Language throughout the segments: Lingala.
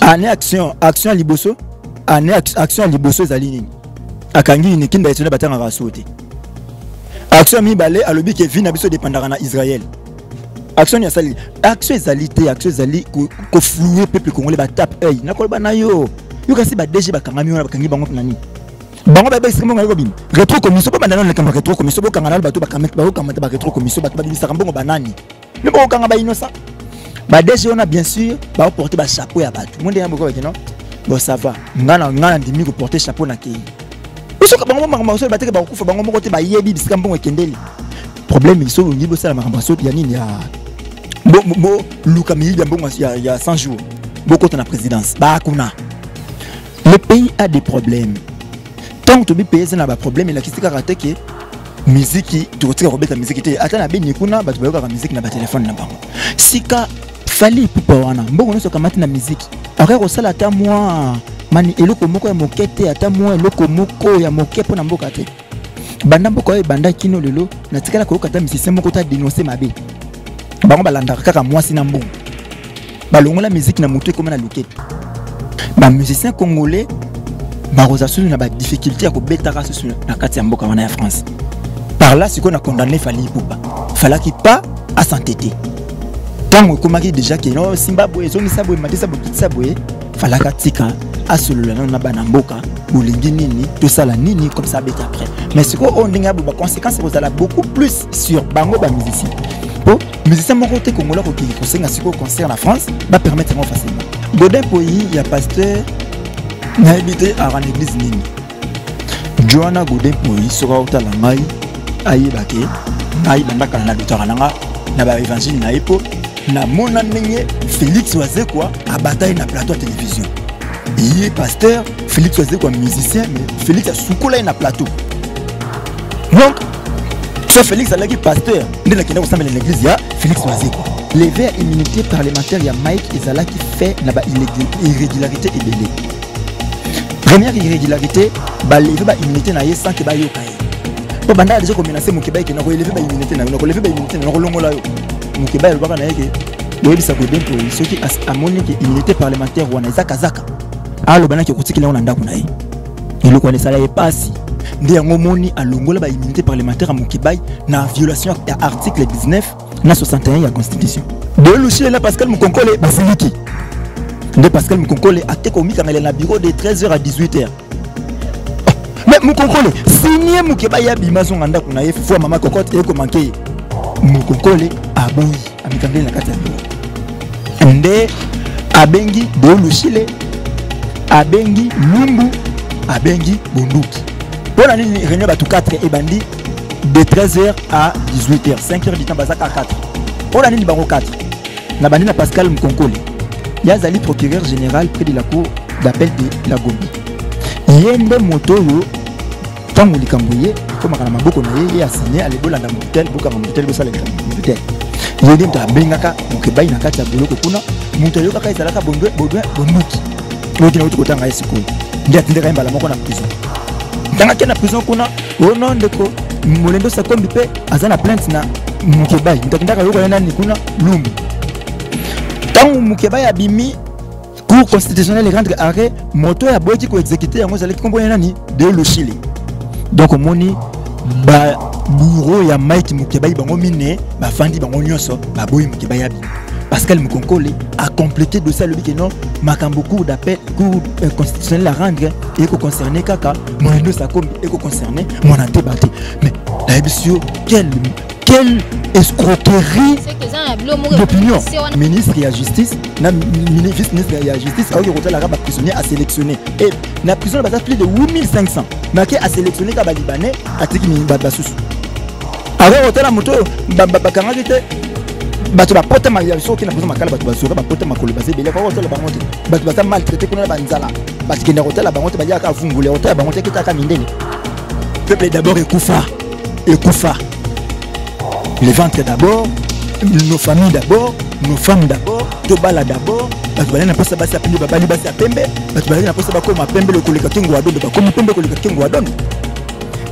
Année action, action ya liboso, année action ya liboso ezali nini? Akangi Unikin ba étudiants batangaka so te. Action ya mibale, alobi ke vie na biso dépendaka na Israël. Action ya sali, action ezali te, action ezali ko flouer peuple congolais, ba tape œil. Nakoloba na yo. Yo kasi ba DG bakangami wana, bakangi bango na nini? Bango bayebaki mbongo ayeko bima rétro commission. Bobanda nano likambo ya rétro commission, bokanga nano bato bakokamata ba rétro commission, bato babimisaka mbongo banani, me bokokanga bainnocent, ba DG wana. Bien sûr baoporte bachapeau ya bato mo ndenge boko bakino. Bon, ça va, nga na ndimi koporte chapeau na kei. Osoka bango makambo basolo bateke, bakokufa bango moko te, bayebi bisika mbongo ekendeli. Problème, so olingi bosala makambo ya soki ya nini, ya boluka miyibi ya mbongo ya 100 jours, bokota na présidence bakuna. Le pays a des problèmes. Ntango tobi pays eza na baproblème, elakisi kaka te ke miziki tokotika kobeta miziki te. Ata na Beni kuna, bato bayokaka miziki na batelefone na bango. Sika Fally Ipupa wana, mbongo nyonso akamati na miziki, akoki kosala ata mwa mani eloko moko ya moke te, ata mwa eloko moko ya moke mpo na mboka te. Banda mboka oyo ebanda kino lelo, natikala koyoka ata musicien moko ta dénonce mabe. Bango balandaka kaka mwasi na mbongo, balongola miziki na motu ekoma na loketo. Bamusicien congolais bakozala susu na badifficulté ya kobetaka susu na kati ya mboka wana ya France. Par là sikoyo na condamné Fally Ipupa. Falaki pas asantete ntango ekomaki déjà ke no simba boye, ezongisa boye, matisa boye, kitisa boye. Falaka tika asolola nano na bana mboka: bolingi nini, tosala nini, comme ça abeta après. Mais sikoyo oyo ndenge ya boye, baconséquence ekozala beaucoup plus sur bango bamusicien, po musicien moko te kongola kokende kosenga sikoyo concert na France, bapermettre yango facilement. Godin Poyi ya pasteur, nayebi te aka na église nini. Joana Godin Poyi, soki aotala ngai, ayeba ke ngai banda kala nalutaka na nga na baévangile na ye, mpo namona ndenge Félix Wazekwa abata ye na plateau ya télévision. Ye pasteur, Félix Wazekwa musicien, mais Félix asukola ye na plateau. Donc so Félix alaki pasteur, nde nakende kosambela na église ya Félix Wazekwa. Levée ya immunité parlementaire ya Mike ezalaki fait na bairrégularité ebele. Première irrégularité, balever baimmunité na ye sans ke bayoka ye, mpo bandaka déjà komenacer Mokeba eke nakoélever baimmunité na yo, nakolever baimmunité na yo, nakolongola yo. Mokeba alobaka na ye ke boyebisa Godin Mpoyi, soki amoni ke immunité parlementaire wana eza kazaka, aloba naki okotikela yango na ndako na ye. Eloko wana esala ye pasi, nde yango moni alongola baimmunité parlementaire ya Mokebai na violation ya article 19 na 61 ya constitution. De Luchile na Pascal Mukonkole basiliki, nde Pascal Mukonkole ate komikangela na bureau de 13h à 18h. Mais Mukonkole signe Mokeba ya bima, zonga ndako na ye, fufu ya mama Kokote ekomanke ye. Mukonkole aboyi, amikangeli na kati ya bureau. Nde abengi De Lushile, abengi Lumbu, abengi Bunduki. Mpo na nini réunion bato 4 ebandi de 13h à 18h, 5h du temps, baza kaka 4? Mpo na nini bango 4? Na bandi na Pascal Mkonkole. Ye azali procureur général près de la cour d'appel de la Gombe. Ye nde moto oyo ntango likambo ye ekomaka na maboko na ye, ye asigne: ale, bolanda motel, bokanga motel, bosala likambo motel. Ye nde moto abengaka Mokebai na kati ya boloko kuna. Moto ayokaka ezalaka Baudouin Bonduki oyo nauti kotanga ye sikoyo, nde atindaka ye mbala moko na prison. Ntango ake na prison kuna, ono ndeko Molendo Sakombi mpe aza na plainte na Mokebai. Moto akendaka yoka ye nani kuna? Lumbu. Ntango Mokebai abimi, cour constitutionnelle rendre arrêt, moto oyo aboyaki koexécute yango ezalaki nkombo ye nani? De Lushile. Donc omoni babourreau ya Mike Mokebai, bango mine bafandi, bango nyonso baboyi Mokebai abima. Pascal Mukonkole a complété dossier, alobi ke non, makambo cour d'appel, cour constitutionnelle à rendre ekoconcerne kaka Molendo Sakombi, ekoconcerne mwana Nteba te. Mais nayebisi yo, quelle escroquerie d'opinion! Ministre ya justice na vice ministre ya justice aoki kotalaka baprisonnier asélectionné e na prison baza plus de 8500, make asélectionné kaka balibanais, atiki basusu. Akoki kotala moto oyo bakangaki te. Bato bapota, soki na prison Makala, bato bazoka bapota makolo, baza ebele. Akoki kotala bango te. Bato baza maltraité kuna na banzala, bakenda kotala bango te. Baliaka vungule, kotala bango te, ketaka mindele. Peuple d'abord ekufa, ekufa. Le ventre d'abord, nos familles d'abord, nos femmes d'abord. Tobala d'abord. Bato bazali na mposa basi ya pembe, babali basi ya pembe. Bato bazali na mposa bakoma pembe koleka Kengo wa Dondo, bakomi pembe koleka Kengo wa Dondo.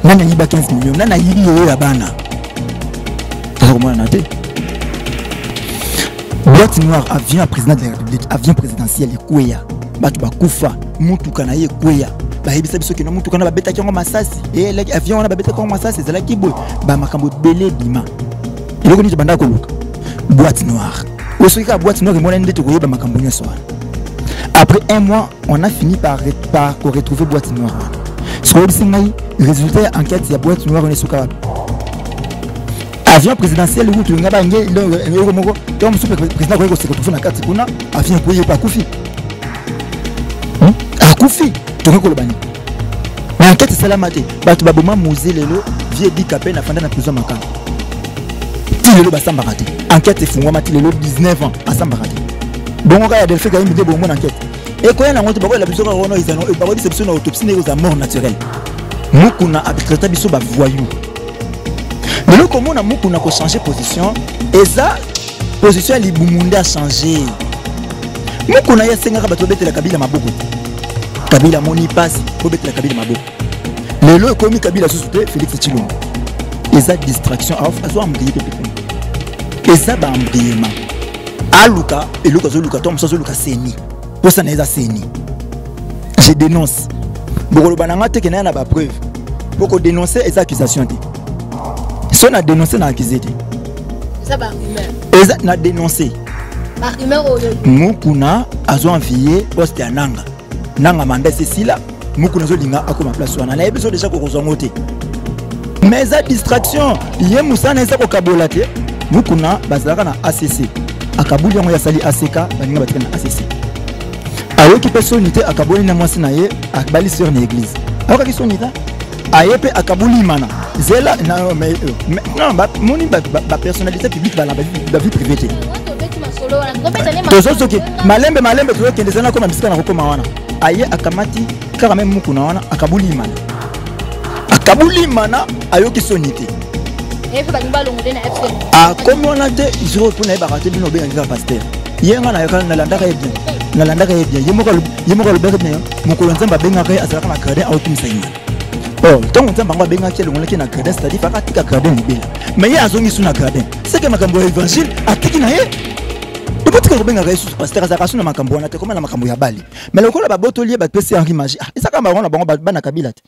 Nani ayiba 15 million? Nani ayibi oyo ya bana? Toza komonana te. Boîte noire, avion ya président de la République, avion présidentiel ekweya. Bato bakufa, mutuka na ye ekweya, bayebisa biso kino mutuka na babetaki yango masasi, eyelaki avion wana babetaki yango masasi, ezalaki boye, bamakambo ebele ebima. Eloko nini tobanda koluka? Boîte noire. Oyo soki kaka boîte noire emonani nde tokoyeba makambo nyonso wana. Après un mois, on a fini par koretrouver boîte noire wana. Soki oyebisi ngai résultat ya enquête ya boîte noire wana esuka wapi? Avion présidentiel kutu nga bange eloko moko to mosusu, président akoki koseka retrouver na kati kuna, avion ekoyi, ye mpe akufi. Akufi, tokoki koloba nini? Mais enquête esalama te. Bato baboma Mzee, lelo vie ebika mpe nafanda na prison Makala ti lelo, basambaka te. Enquête efungwama ti lelo, 19 ans, asambaka te. Bongo kaka ya Delphin Kayimbi nde bomona enquête ekoya nango te. Bakoyela biso kaka wana, bakoyebisa biso na autopsie ndenge kozala mort naturelle. Mukuna atraita biso bavoyou. Lelo komona Mukuna kochange position, eza position ya libumu nde achange. Mukuna ye asengaka bato babetela Kabila maboko te. Kabila amoni mpasi, bobetela Kabila maboko. Lelo ekomi Kabila susu te, Félix Tshilombo. Eza distraction, azo embrouiller mpe kuna, eza baembrouillement. Aluka eloko azoluka to mosu azoluka seni, mposa na eza seni. Je dénonce, bokoloba na nga te ke naya na bapreuve. Po kodénonce eza accusation te. So na dénonce, na accuse te. Eza na dénonce. Mukuna azo envie poste ya Nanga. Nanga mandat esesila, Mukuna azolinga akoma place wana. Nayebi so déjà kokozwa ngo te, mais eza distraction. Ye mosala eza kokabola te. Mukuna bazalaka na ACC, akabuli yango, asali ACK, baninga batika na ACC. Ayoki mpe soni te, akaboli na mwasi na ye, abali sœur na église. Ayokaki soni te, aye mpe akaboli mana zela. Non, moni bapersonnalité publique bala bavie privée te. Tozosoki malembe malembe, tozokende, eza nakoma bisika na kokoma wana. Aye akamati kaka me Mukuna wana, akabuli mana, akabuli mana, ayoki soni te. Akomi wana te zero mpo nayebaka te. Bino obengaki kaka pasteur ye, nga nalandaka ye bien, nalandaka ye bien. Ye moko alobaki bien, mokolo Nzambe abengaka ye, azalaka na gradin, aotumisa ye mana. Or ntango Nzambe yango abengaki, alongolaki na gradin, c'est-à-dire faka atika gradin libela. Mais ye azongi su na gradin, seke makambo ya évangile atiki na ye. Tokotika kobengaka ye susu pasteur, azalaka su na makambo wana te, koma na makambo ya bali. Mais lokola babotoli ye, bapesi Henri Magie, ezaka bango na bango bana Kabila te.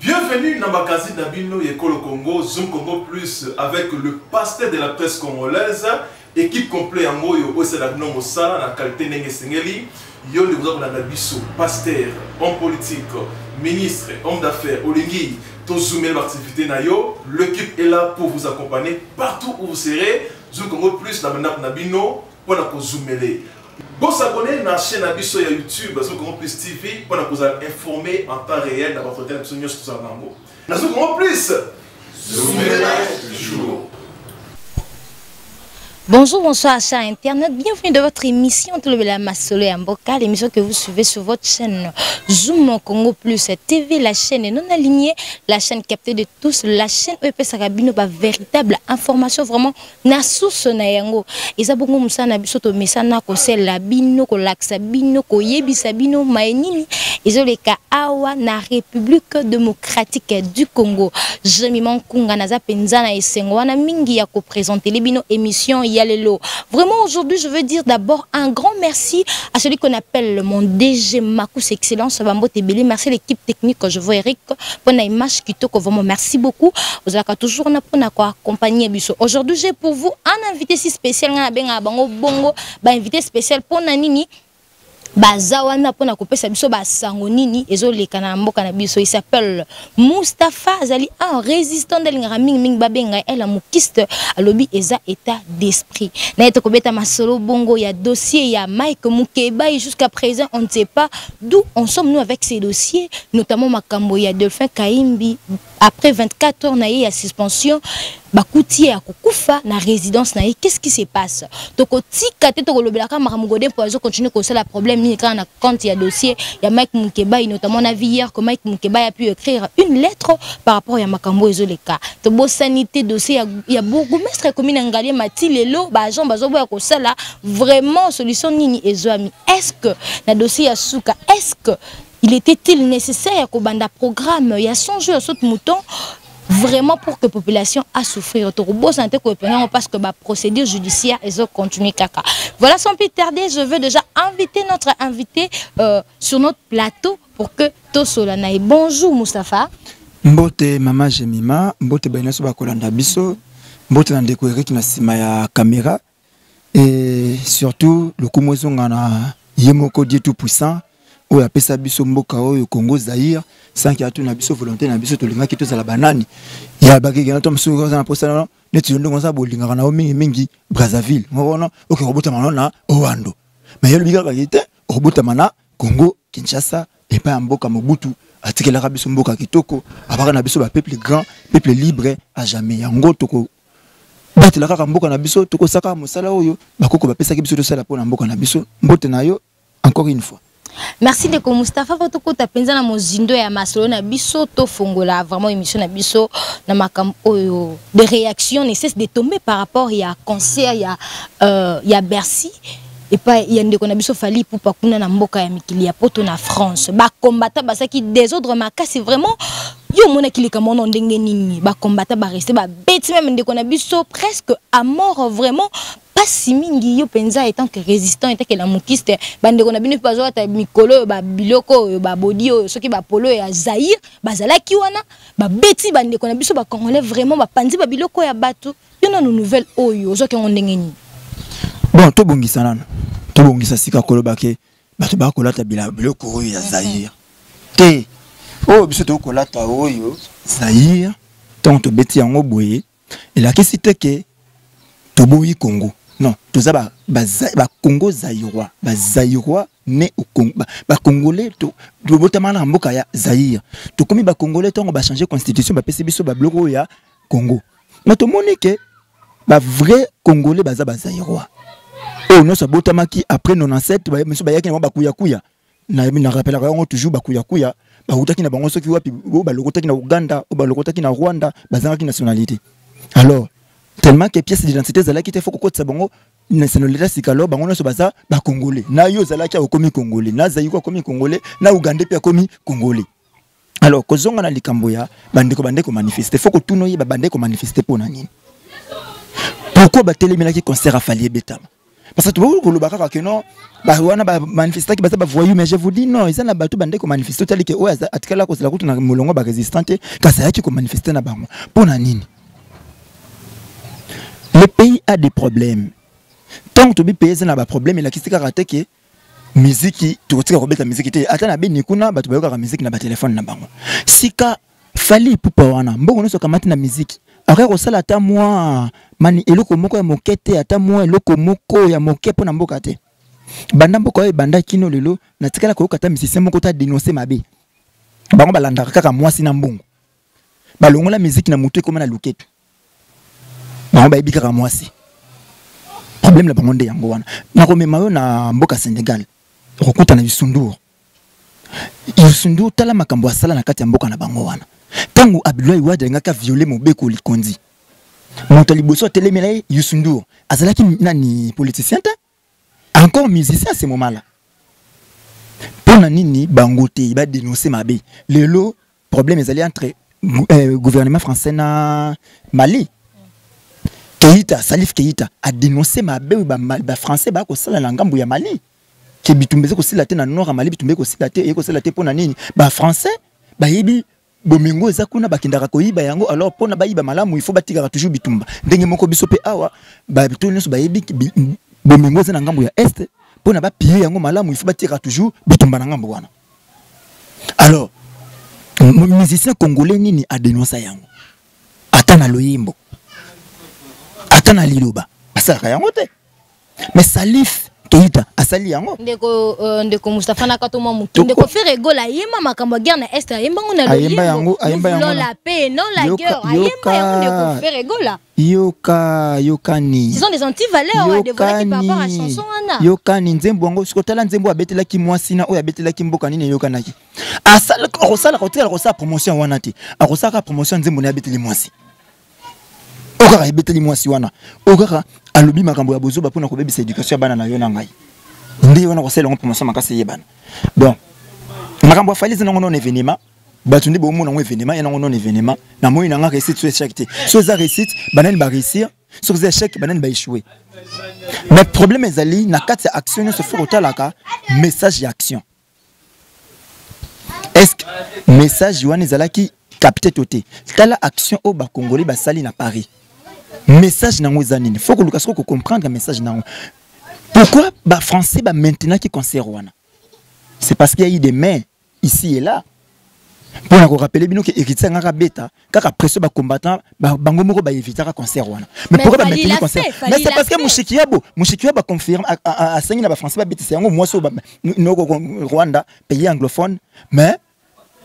Bienvenue dans magazine na bino Ekolo Congo, Zoom Congo Plus, avec le pasteur de la presse congolaise, équipe complète yango oyo osala bino mosala na qualité ndenge esengeli. Yo nde oza kolanda biso, pasteur, homme politique, ministre, homme d'affaires, olingi tozumela baactivité na yo, l'équipe est là pour vous accompagner partout où vous serez. Zoom Congo Plus na bandako na bino mpona kozumele. Bosabone na chaîne na biso ya YouTube Zoom Congo Plus TV mpona kozala informé en temps réel na baautorité na biso nyonso tozala nango na Zoom Congo Plus. Zoomela toujours. Bonjour, bonsoir, chers internautes. Bienvenue dans votre émission Tolobela Masolo ya Mboka, l'émission que vous suivez sur votre chaîne Zoom Congo Plus TV, la chaîne non alignée, la chaîne captée de tous, la chaîne epesaka bino ba véritable information vraiment na source na yango. Eza bongo musana na biso to mesana ko sela bino, ko lakisa bino, ko yebisa bino maenini ezoleka awa na République démocratique du Congo. Jemima Nkunga naza penza na esengo wana mingi ya ko présenter bino émission ya lelo. Vraiment aujourd'hui, je veux dire d'abord un grand merci à celui qu'on appelle mon DG Makous Excellence Bambo Tebele. Merci l'équipe technique, je vois Eric pour la image kitoko, vraiment merci beaucoup. Vous avez toujours na pour accompagner biso. Aujourd'hui, j'ai pour vous un invité si spécial, nga benga bango bongo, ba invité spécial pour nini baza wana mpona kopesa biso basango nini ezoleka na mboka na biso. Il s'appelle Mustapha, azali un résistant nde alingaka mingimingi babenga ye lamukiste. Alobi eza état d'esprit na ye. Tokobeta masolo bongo ya dossier ya Mike Mukebai. Jusqu'à présent, on ne sait pas d'où en sommes-nous avec ces dossiers, notamment makambo ya Delphin Kaimbi. Après 24 heures na ye ya suspension, bakuti ye ya kokufa na résidence na ye. Qu'est-ce qui se passe? Tokotika te, tokolobelaka makambo Godé mpo azocontinue kosala problème nini kaka na compte ya dossier ya Mike Mukebai. Notamment, on a vu hier que Mike Mukebai a pu écrire une lettre par rapport ya makambo ezoleka. Tobosani te dossier ya bourgmestre ekomi na Ngaliema. Ti lelo baagent bazoboya kosala. Vraiment, solution nini ezwami? Est-ce que na dossier ya suka, est-ce que il était-il nécessaire ya kobanda programme ya 100 jours ya saute mouton? Vraiment pour que population a souffrir. Tokobosana te koepinga yango parce que ba procédure judiciaire ezo continuer kaka. Voilà, sans plus tarder, je veux déjà inviter notre invité sur notre plateau pour que tosola na ye. Bonjour Moustapha. Mbote mama Jemima, mbote baye nyonso bakolanda biso, mbote na ndeko Eric na sima ya caméra et surtout lokumu ezonga na ye moko Dieu tout puissant oyo apesa biso mboka oyo Congo Zaïre sans qu'il y a tout na biso volonté na biso tolingaki tozala banani ya bakeke na to mosusu oza na posa na neti yo ndenge oza bolingaka na yo mingi mingi Brazzaville moko wana oke kobotama na na Owando mais yo lobi kaka ye te okobotama na Congo Kinshasa epai ya mboka Mobutu atikelaka biso mboka kitoko abaka na biso ba peuple grand peuple libre à jamais yango toko batela kaka mboka na biso tokosaka mosala oyo bakoko bapesaki biso tosala mpo na mboka na biso. Mbote na yo encore une fois. Merci ndeko Moustapha, po tokota mpenza na mozindo ya masolo na biso, tofongola vraiment émission na biso na makambo oyo de réaction ne cesse de tomber par rapport ya concert ya Bercy epai ya ndeko na biso Fally Ipupa kuna na mboka ya mikili ya poto na France. Ba combattant basaki désordre makasi vraiment. Yo omonaki likambo wana ndenge nini? Ba combattant ba rester ba beti même ndeko na biso presque à mort vraiment. Pasi mingi yo penza en tant que résistant, en tant que lamukiste, ba ndeko na bino pe bazwaka mikolo oyo, ba biloko oyo, ba bodi oyo, soki ba polo ya Zaïre, bazalaki wana, ba beti ba ndeko na biso ba congolais vraiment, ba panzi ba biloko ya bato. Yo na nouvelle oyo, ozwaki yango ndenge nini? Bon, tobongisa nano. Tobongisa sika koloba ke bato bakolata biloko oyo ya Zaïre. Te, oyo biso tokolata oyo Zaïre, ntango tobeti yango boye, elakisi te ke toboyi Congo. Non, toza ba Congo Zaïrois, ba Zaïrois né au Congo, ba Congolais to tobotama na mboka ya Zaïre. Tokomi ba Congolais ntango ba changer constitution, ba pesi biso ba biloko oyo ya Congo. Mais tomoni ke ba vrai Congolais baza ba Zaïrois. Oyo nyonso abotamaki après 97, ba miso bayaki na bango bakuyakuya. Na na rappelaka yango toujours bakuyakuya, bautaki na bango soki wapi, oyo balokotaki na Uganda, oyo balokotaki na Rwanda, bazangaki nationalité. Alors, tellement que pièce d'identité ezalaki te, faut kokotisa bango nationalité sika, alors bango nyonso baza ba Congolais. Na yo ozalaki okomi Congolais, na Zaïre okomi Congolais, na Uganda pe akomi Congolais. Alors, kozonga na likambo ya bandeko bandeko manifester, faut kotuna oyeba bandeko manifester mpo na nini? Pourquoi batelemelaki concert ya Fally ebetama? Parce que toboki koloba kaka ke non, ba wana ba manifestaki baza ba voyou, mais je vous dis non, eza na bato bandeko manifester otali ke oyo atikala kozala kutu na molongo ba résistant te, kasi ayaki ko manifester na bango. Mpo na nini? Le pays a des problèmes. Tant que tobi pays eza na ba problème, elakisi kaka te ke miziki tokotika kobeta miziki te. Ata na beni kuna bato bayokaka miziki na ba téléphone na bango. Sika Fally Ipupa wana mbongo nyonso akamati na miziki, akoki kosala ata mwa mani eloko moko ya moke te, ata mwa eloko moko ya moke mpo na mboka te. Banda mboka oyo ebanda kino lelo, natikala koyoka ata musicien moko ta dénoncer mabe. Bango balandaka kaka mwasi na mbongo. Balongola miziki na motu ekoma na luketu. Bango bayebi kaka mwasi. Problème na bango nde yango wana. Nakomema yo na mboka Sénégal, okokuta na Youssou N'Dour. Youssou N'Dour tala makambo asala na kati ya mboka na bango wana. Tango Abdoulaye Wade alingaki violer mobeko likondi, moto ya liboso atelemela ye Youssou N'Dour, azalaki nani politicien te, encore musicien à ce moment-là. Pona nini bango te ba dénoncer mabe? Lelo problème ezali entre gouvernement français na Mali. Keïta, Salif Keïta a dénoncé mabe oyo ba français ba kosala na ngambo ya Mali. Ke bitumba eza kosila te na nord ya Mali, bitumba ekosila te, ekosila te pona nini? Ba français bayebi bomengo eza kuna, bakendaka koyiba yango. Alors pona bayiba malamu, il faut batikaka toujours bitumba. Ndenge moko biso pe awa, ba to nyonso bayebi bomengo eza na ngambo ya est, pona ba piller yango malamu, il faut batikaka toujours bitumba na ngambo wana. Alors musicien congolais nini a dénoncé yango? Ata na loyembo, ata na liloba, basalaka yango te. Mais Salif Keïta asali yango. Ndeko Moustapha na kato mwa moke. Ndeko Ferre Gola ayemba makambo ya guerre na Est, ayemba ngo na Ayemba yango, ayemba yango na la paix, non la guerre. Ayemba yango ndeko Ferre Gola. Yoka, yokani. Ce sont des anti-valeurs, ouais, de voilà qui par rapport à chanson wana. Yokani nzembo yango, siko tala nzembo abetelaki mwasi na oyo abetelaki mboka nini yokanaki. Asala, akosala, akotikala kosala promotion wana te. Akosala promotion nzembo na abeteli mwasi. Okaka ebeteli mwasi wana. Okaka alobi makambo ya bozoba mpona kobebisa éducation ya bana na yo na ngai. Nde wana kosala yango promotion makasi eyebana. Donc makambo ya Fally eza nango non événement. Bato nde bomona yango événement, ye nango non événement. Namoni nanga réussite so échec te. So eza réussite, banani baréussir? Soki eza échec, banani baéchouer? Mais problème ezali na kati ya action nyonso, faut kotalaka message ya action. Est ce que message wana ezalaki capté to te? Tala action oyo bacongolais basali na Paris, message nango eza nini? Faut koluka soki kocomprendre message nango. Pourquoi bafrançais bamaintenaki concert wana? C'est parce qu'il y a eu des mains ici et là. Mpona korappeler bino ke héritier angaka beta kaka pression, bacombattant bango moko baévitaka concert wana. Mais pourquoi bamaintenir concert? Mais c'est parce que Mushikiwabo aconfirme, asengi na bafrançais babetisa yango. Mwasi oyo, Rwanda, pays anglophone, mais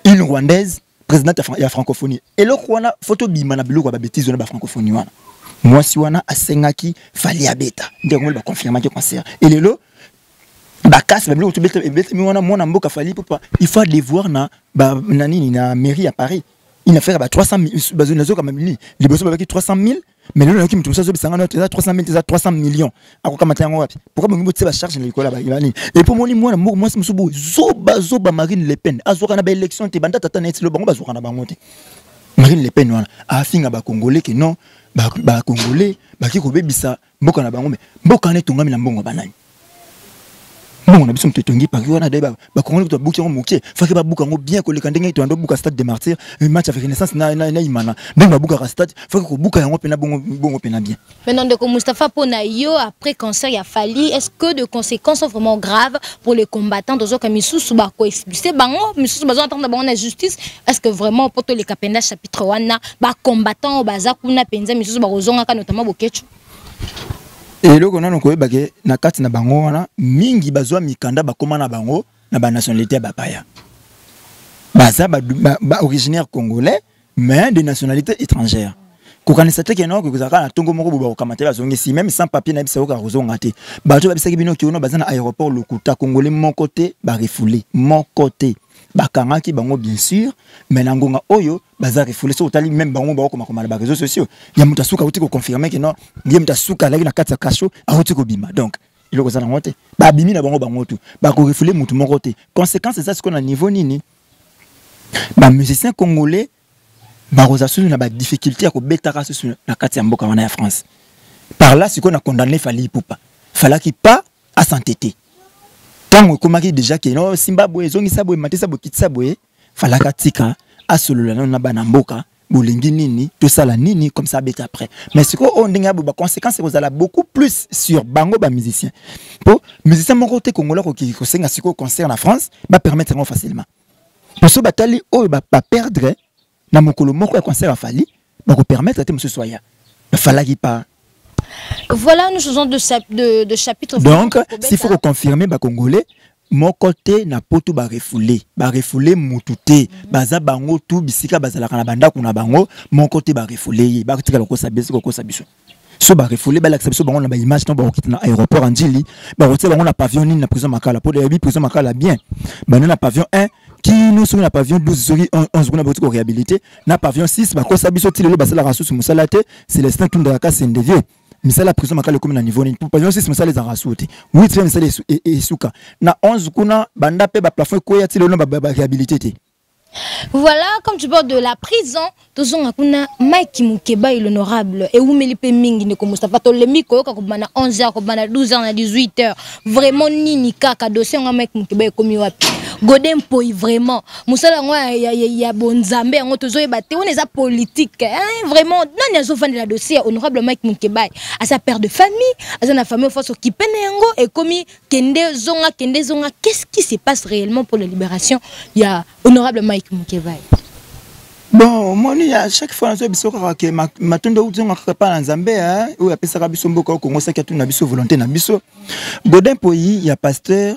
une Rwandaise présidente ya francophonie. Eloko wana, faut tobima na biloko ya babêtises wana. Bafrancophonie wana, mwasi wana asengaki Fally abeta, nde yango baconfirmaki concert. Elelo bakasi babiloko tobetami wana. Mwana mboka Fally Ipupa, il faut devoir na nini, na mairie ya Paris, une affaire ba 300, nazokama nini, liboso babaki 300 000, mais lelo nayoki moto mosusu azobisanga no eza 300 000, eza 300 millions. Akokamata yango wapi? Pourquoi bongi botie bacharge na likolo ya nini? Et po moni mwana moko, mwasi mosusu boye, zoba zoba, Marine Le Pen, azwaka na baélection te, banda tata na ye tilo bango bazwaka na bango te. Marine Le Pen wana afinga bacongolais ke non, bacongolais baki kobebisa mboka na bango. Mais mboka wana etongami na mbongo banani? Mbongo na biso moto etongi Paris wana. Daye bakongoli kutu babuki yango moke, faki babuka yango bien koleka ndenge toyanda obuka stade de Martyr, match avec Renaissance na Imana. Ndenge babukaka stade, faki kobuka yango mpena bongo bongo mpena bien. Maintenant, ndeko Mustapha, pona yo, après concert ya Fally, est-ce que de conséquences sont vraiment graves pour les combattants? Tozoka misusu bako expulser bango, misusu bazo attendre bango na justice. Est-ce que vraiment poto les kapenda chapitre wana, ba combattants baza kuna penza, misusu bakozonga, notamment Bokechu? Eloko nano koyebake, na kati na bango wana, mingi bazwa mikanda, bakóma na bango na banationalité ya bapaya. Baza ba originaire congolais mais de nationalité étrangère. Kokanisa te ke no kozalaka na ntongo moko boye bakokamata te, bazongisi même sans papier. Nayebisa yoka kozonga te. Bato babisaki bino kiono baza na aéroport, lokuta. Congolais moko te barefoulé, moko te. Bakangaki bango bien sûr, mais na ngonga oyo baza refoulé, soki otali même bango bakomakoma na baréseaux sociaux ya moto asuka auti koconfirme ke non, ye moto asuka alaki na kati ya kasho, auti kobima. Donc eloko eza nango te, babimi na bango, bango tu bakorefouler motu moko te. Conséquence eza sikoyo na niveau nini? Bamusicien congolais bakozala susu na badifficulté ya kobetaka susu na kati ya mboka wana ya France. Par là sikoyo na condamné Fally Ipupa. Falaki pas asantete ntango ekomaki déjà ke no, simba boye, ezongisa boye, matisa boye, kitisa boye. Falaka tika asolola nano na bana mboka, bolingi nini, tosala nini, comme ça abeta après. Mais sikoyo oyo ndenge ya boye, baconséquence ekozala beaucoup plus sur bango bamusicien, mpo musicien moko te congolais akoki kosenga sikoyo concert na France bapermettre yango facilement. Poso batali oyo baperdre na mokolo moko ya concert ya Fally, bakopermettre te mosusu aya. Bafalaki pas. Voilà, nous faisons de chapitres. Donc s'il faut confirmer, bacongolais moko te na poto barefoulé, barefoulé mutu te. Baza bango tu bisika bazalaka na bandako na bango, moko te barefoulé ye. Batikala kokosa biso, kokosa biso. So barefoulé, balakisa biso bango na baimage ntango bakokita na aéroport ya Ndjili, bakotia bango na pavillon nini na prison Makala, po yebi prison Makala bien. Banda na pavillon 1 kino soki na pavillon 12, soki 11 kuna bauti koréhabilité na pavillon 6. Bakosa biso ti lelo, basalaka susu mosala te. Célestin Tundaka Kasende, vieux, misala prison Makala ekomi na niveau nini? Pavillon 6 mosala ezalaka su te, 8 mpe misala esuka, na 11 kuna banda mpe baplafond ekweya, ti lelo baréhabilité te. Voilà, comme tu parles de la prison, tozonga kuna Mike Mukeba, l'honorable, ewumeli pe mingi, ndeko Mustafa, tolemi koyoka kobana 11h, kobana 12h na 18h. Vraiment nini kaka dossier nga Mike Mukeba ekomi wapi? Godé Mpoyi, vraiment mosala yango ya bonzambe yango tozoyeba te, wana eza politique, hein? Vraiment nani azofandela dossier ya honorable Mike Mukeba? Aza père de famille, aza na famille, faut s'occuper na yango. Ekomi kende zonga, kende zonga. Qu'est-ce qui se passe réellement pour la libération ya honorable Mike Mukeba? Bon, omoni, à chaque fois nazoya biso kaka ke matondo euti kaka pa na Nzambe oyo apesaka biso mboka oyo Kongo. Saki atuna biso volonté na biso. Godé Mpoyi ya pasteur,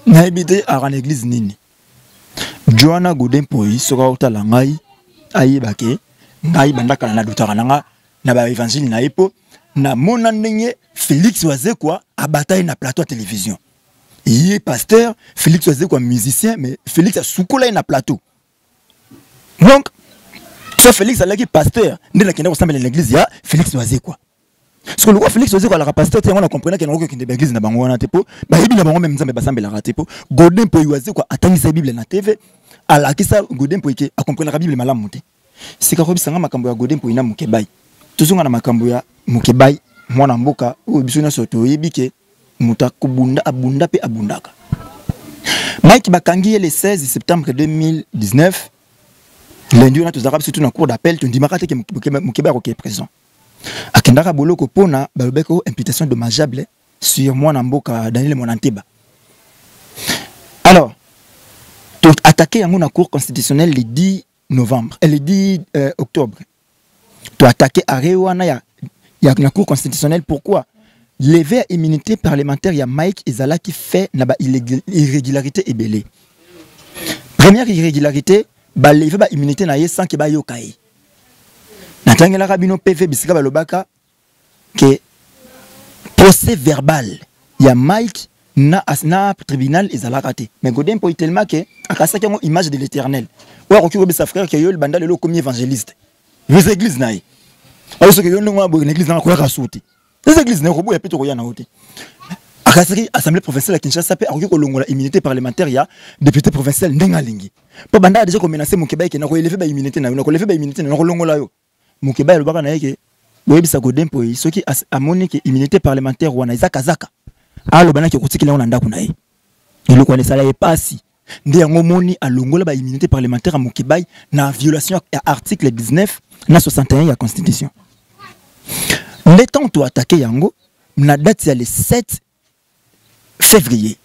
nayebi te aka na église nini. Joana Godé Mpoyi, soki aotala ngai, ayeba ke ngai banda kala nadutaka na nga na baévangile na ye, mpo namona ndenge Félix Wazekwa abata ye na plateau ya télévision. Ye pasteur, Félix Wazekwa musicien, mais Félix asukola ye na plateau. Donc so Félix alaki pasteur, nde nakende kosambela na église ya Félix Wazekwa. Soki lokwa Félix Wazekwa alaka pasteur te, yango na comprendre ke nango kokende baeglise na bango wana te, mpo bayebi na bango même Nzambe basambelaka te. Mpo Godé Mpoyi Wazekwa atangisa Bible na TV. Alakisa Godé Mpoyi ke akomprenaka Bible malamu te. Sika koyebisa nga makambo ya Godé Mpoyi na Mukebayi. Tozonga na makambo ya Mukebayi, mwana mboka oyo biso nyonso toyebi ke moto akobunda, abunda mpe abundaka. Mike bakangi ye le 16 septembre 2019, lundi wana tozalaka biso tu na cour d'appel, tondimaka te ke Mukebayi akokende prison. Akendaka boloko mpona balobaki o imputation dommageable sur mwana mboka Daniel Mwananteba. Alors, to attaqué yango na cour constitutionnelle le 10 novembre, le 10 octobre. To attaqué arrêt wana ya na cour constitutionnelle. Pourquoi? Lever ya immunité parlementaire ya Mike ezalaki fait na ba irrégularité ebele. Première irrégularité, ba lever ba immunité na ye sans que ba yoka ye. Natangelaka bino PV bisika balobaka ke procès verbal ya Mike na tribunal ezalaka te. Mais Godé Mpoyi tellement ke akasaki yango image de l'Éternel. Oyo akoki koyebisa frère ke yo banda lelo okomi évangéliste. Vos églises na ye. Oyo soki yo ndenge wana boye na église na koyaka so te. Les églises na koboya pe tokoya na yo te. Akasaki assemblée provinciale ya Kinshasa pe akoki kolongola immunité parlementaire ya député provincial ndenge alingi. Po banda déjà ko menacer Mukebayi ke na ko élever ba immunité na yo, na ko lever ba immunité na yo, na kolongola yo. Mukebayi alobaka na ye ke boyebisa Godé Mpoyi soki amoni ke immunité parlementaire wana eza kazaka, aloba na ke kotikela yango na ndako na ye. Eloko wana esala ye pasi. Nde yango moni alongola ba immunité parlementaire ya Mukebayi na violation ya article 19 na 61 ya constitution. Nde tant to attaquer yango na date ya le 7 février,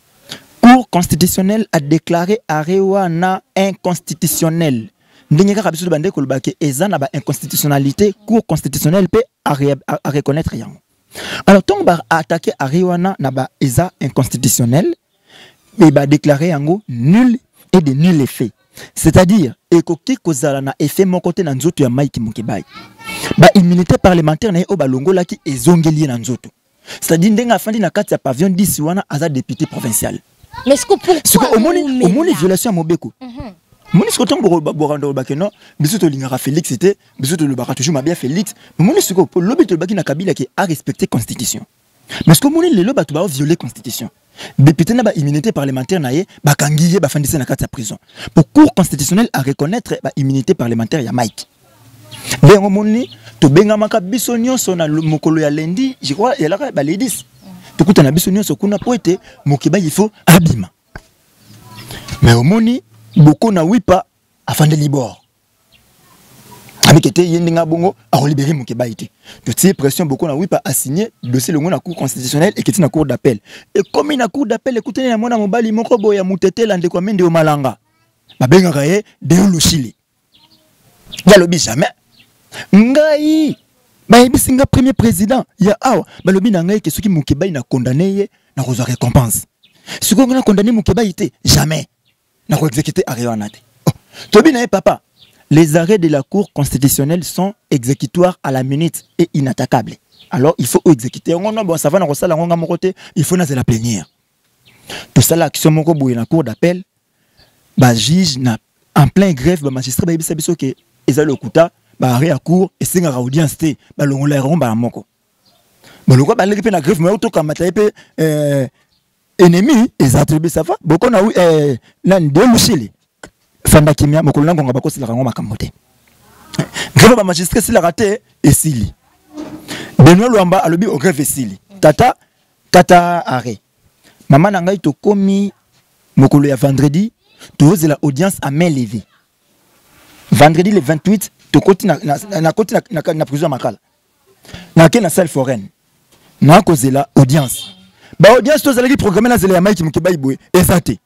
Cour constitutionnelle a déclaré arrêt wana inconstitutionnel. Ndenge kaka biso bande koloba ke eza na ba inconstitutionnalité, Cour constitutionnelle pe a reconnaître yango. Alors tant ba attaquer arrêt wana na ba eza inconstitutionnel et ba déclarer yango nul et de nul effet. C'est-à-dire ekoki kozala na effet moko te na nzoto ya Mike Mukebayi. Ba immunité parlementaire na ye oyo balongolaki ezongeli ye na nzoto. C'est-à-dire ndenge afandi na kati ya pavillon 10 wana aza député provincial. Mais est-ce que pourquoi Siko omoni violation ya mobeko. Moni siko tango borando ba ke non, biso tolingaka Félix te, biso tolobaka toujours mabe ya Félix. Moni siko po lobi tolobaki na Kabila ke a respecter constitution. Mais ce que moni lelo bato ba violer constitution. Député na ba immunité parlementaire na ye, bakangi ye bafandisi na kati ya prison. Pour cour constitutionnelle à reconnaître ba immunité parlementaire ya Mike. Nde yango moni tobengamaka biso nyonso na mokolo ya lundi, je crois elaka ba ladies. Tokutana biso nyonso kuna po ete Mukebayi il faut abima. Mais omoni boko na wipa afandeli bord. Abike te ye ndenge abongo akolibere Mukebayi te. Totie pression boko na wipa a signé dossier longo na cour constitutionnelle eketi na cour d'appel. Ekomi na cour d'appel ekutani na mwana mobali moko boye ya mutetela ndeko Amende Omalanga. Babengaka ye Deo Lushili. Ye alobi jamais. Ngai bayebisi nga premier président ya awa balobi na ngai ke soki Mukebayi na condamné ye na kozwa récompense. Sikoyo ngai na condamné Mukebayi te, jamais. Na ko exécuter arrêt wana te. Oh, tobi na ye papa, les arrêts de la cour constitutionnelle sont exécutoires à la minute et inattaquables. Alors il faut exécuter. Non, non, bon, ça va na kosala ngo nga moko te, il faut nazela plénière. Tosala action moko boye na cour d'appel, ba juge na en plein grève, ba magistrat bayebisa biso ke eza lokuta, ba arrêt ya cour esengaka audience te, balongola yango mbala moko. Boloko baleki pe na grève, mais otokamata ye pe ennemi eza te, ça va. Boko na nani de Lushili. Fanda kimia mokolo na ngonga bakosilaka yango makambo te. Grève ba magistrat esilaka te, esili. Benoît Luamba alobi au grève esili. Tata kata arrêt. Mama na ngai tokomi mokolo ya vendredi, tozela audience à main levée. Vendredi le 28 tokoti na prison ya Makala. Na ke na salle foraine. Na kozela audience. Ba audience tozalaki programmé na zela ya Mike Mukebayi boye eza te.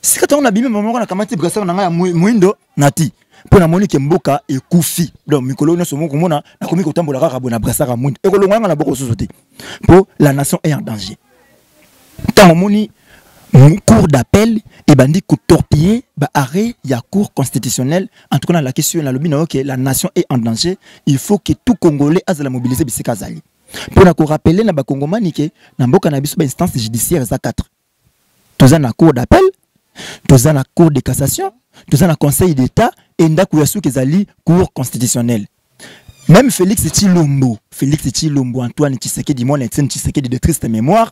Sika tango na bimi mama moko na kamati brassard na ngai ya muindo na ti. Mpo namoni ke mboka ekufi. Donc mikolo nyonso moko komona nakomi kotambola kaka boye na brassard ya muindo. Ekolongwa nga na boko susu te. Mpo la nation est en danger. Ntango omoni cour d'appel ebandi kotorpiller ba arrêt ya cour constitutionnelle, en tout cas na lakisi yo nalobi na yo ke la nation est en danger, il faut que tout Congolais azala mobiliser bisika azali. Mpo na korappeler na bakongomani ke na mboka na biso ba instance judiciaire eza 4. Toza na cour d'appel, toza na cour de cassation, toza na conseil d'État et ndako ya suka ezali cour constitutionnelle. Même Félix Tshilombo, Félix Tshilombo, Antoine Tshisekedi, mwana Etienne Tshisekedi de triste mémoire,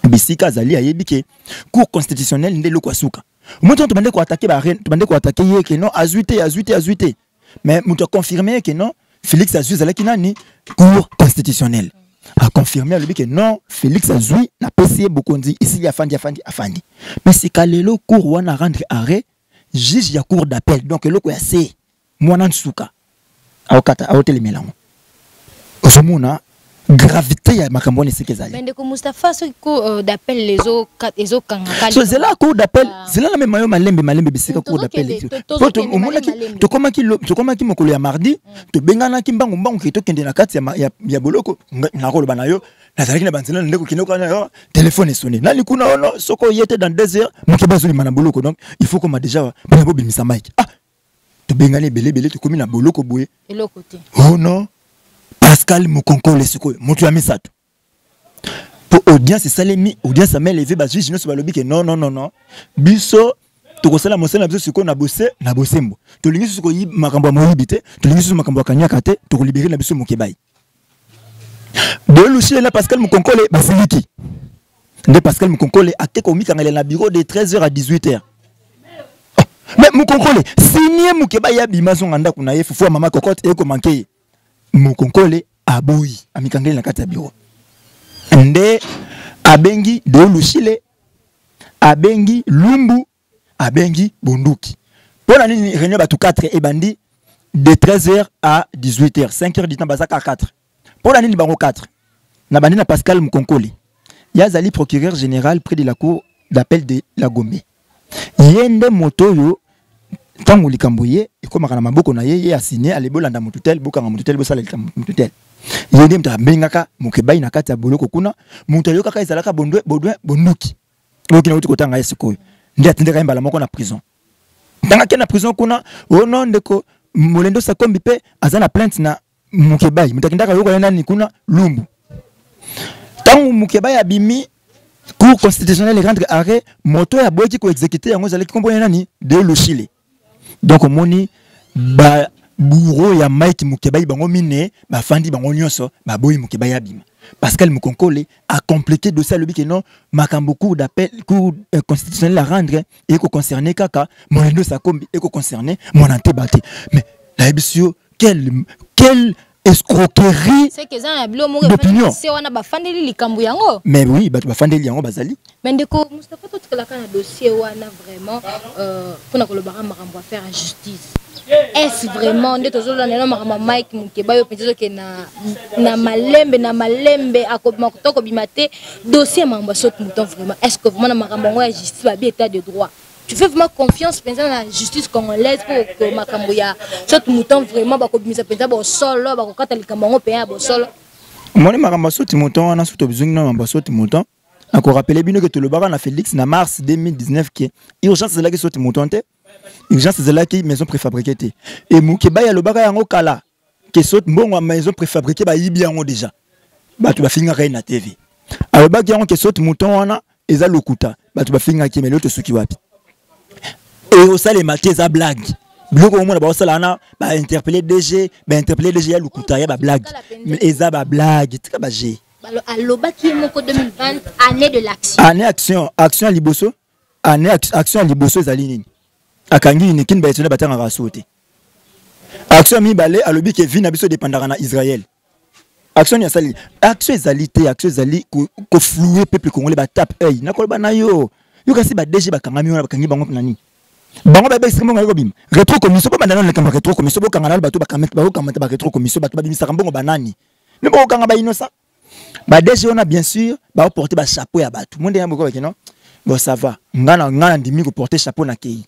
bisika azali ayebi ke cour constitutionnelle nde eloko ya suka. Omoni ntango tobande koatake tobande koatake ye ke non, azwi te, azwi te, azwi te, mais moto aconfirme ke non, Félix azwi, ezalaki nani? Cour constitutionnelle aconfirme, alobi ke non, Félix azwi, napesi ye bokonzi, esili, afandi, afandi, afandi. Mais sika lelo cour wana rendre arrêt, juge ya cour d'appel, donc eloko ya se mwana nsuka aokata, aotelemela yango. Ozomona gravité ya makambo wana esika ezali. Mais ndeko Mustapha, soki cour d'appel ezokanga So zela, cour d'appel, zela na mema yo malembe malembe bisika cour d'appel. Po omonaki tokomaki mokolo ya mardi, tobenganaki mbangu mbangu ke tokende na kati ya boloko. Nakoloba na yo, nazalaki na banzela na ndeko kende kana yo, telefone esone, nani kuna? Ono soko oye te dans 2 heures, moke bazolima na boloko. Donc il faut koma déjà mpona bobimisa Mike. Ah, tobengani ebele ebele, tokomi na boloko boye. Eloko te. Oh non, Pascal Mokonkole sikoyo moto ya misato, po audience esalemi, audience ya main levée, bajuge nyonso balobi ke non, non, non, non, biso tokosala mosala na biso sikoyo na bose na bosembo. Tolingi susu koyiba makambo ya moyibi te, tolingi susu makambo ya kanyaka te, tokolibere na biso Mokebai. Delushile na Pascal Mokonkole basiliki nde Pascal Mokonkole ake komikangela na bureau de 13h à 18h. Oh, mais Mokonkole signe, Mokebai abima, azonga ndako na ye, fufu ya mama cocotte ekomanke ye. Mokonkole aboyi, amikangeli na kati ya bureau. Nde abengi Delushile, abengi Lumbu, abengi Bonduki. Mpo na nini réunion bato 4 ebandi de 13h à 18h, 5h du temps, bazaka 4? Mpo na nini bango 4? Na bandi na Pascal Mukonkole. Ye azali procureur général près de la cour d'appel de la Gombe. Ye nde moto oyo ntango likambo ye ekomaka na maboko na ye, ye asigne: ale, bolanda motu tel, bokanga motu tel, bosala likambo motu tel. Ye nde moto abengaka Mokebai na kati ya boloko kuna. Moto ayokaka ezalaka Bondwe, Baudouin Bonduki oyo nauti kotanga ye sikoyo. Nde atindaka ye mbala moko na prison. Ntango ake na prison kuna, ono ndeko Molendo Sakombi mpe aza na plainte na Mokebai. Moto akendaka yoka ye nani kuna? Lumbu. Ntango Mokebai abimi, cour constitutionnelle rendre arrêt, moto oyo aboyaki koexécute yango ezalaki nkombo ya nani? De Lushile. Donc omoni ba bourreau ya Mike Mukebayi, bango mine bafandi, bango nyonso baboyi Mukebayi abima. Pascal Mukonkole a complété dossier, alobi ke non, makambo cour d'appel, cour constitutionnelle à rendre ekoconcerne kaka Molendo Sakombi, ekoconcerne Mwana Nteba te. Mais nayebisi yo, quelle escroquerie C'est que eza na bilo moko d'opinion. Se wana bafandeli likambo yango. Mais oui, bato bafandeli yango bazali. Mais ndeko Mustapha, totikalaka na dossier wana vraiment, mpona kolobaka makambo affaire ya justice, est vraiment nde tozolanda na makambo ya Mike Mokeba oyo mpenza ezokende na malembe na malembe, akobima to akobima te. Dossier ya makambo ya saute mouton, vraiment, est ce que vraiment na makambo yango ya justice, babi état de droit, tu fais vraiment confiance mpenza na justice congolaise mpo makambo ya saute mouton vraiment bakobimisa mpenza bosolo, bakokata likambo yango mpenza ya bosolo? Omoni makambo ya saute mouton wana, soki tozongi na makambo ya saute mouton, nakorapele bino ke tolobaka na Félix na mars 2019 ke urgence ezalaki saute mouton te, urgence ezalaki maison préfabriqué te. E Mokebai alobaka yango kala ke saute mbongo ya maison préfabriqué bayibi yango déjà. Bato bafingaka ye na TV. Alobaki yango ke saute mouton wana eza lokuta, bato bafingaki ye. Mais lelo tosuki wapi? E osalema te, eza blague. Biloko omona baosala wana, bainterpele DG, bainterpele DG ya lokuta, ya bablague, eza bablague, tika baG. Alobaki ye moko 2020, année de l'action. Année action. Action ya liboso, année action ya liboso ezali nini? Akangi Unikin, baétudiant batangaka so te. Action ya mibale, alobi ke vie na biso dépendaka na Israël. Action nini asali? Action ezali te. Action ezali koflouer peuple congolais, batape œil. Nakoloba na yo, yo kasi ba DG bakangami wana, bakangi bango na nini? Bango bayeba mbongo ayeko bima rétro commission. Bobanda nano likambo ya rétro commission, bokanga nano bato bakokamata ba rétro commission. Bato babimisaka mbongo banani? Me bokokanga bainnocent, ba DG wana, bien sûr baoporte bachapeau ya bato. Mo ndenge boko bake non, bon, ça va, nga na nga nandimi koporte chapeau na kei.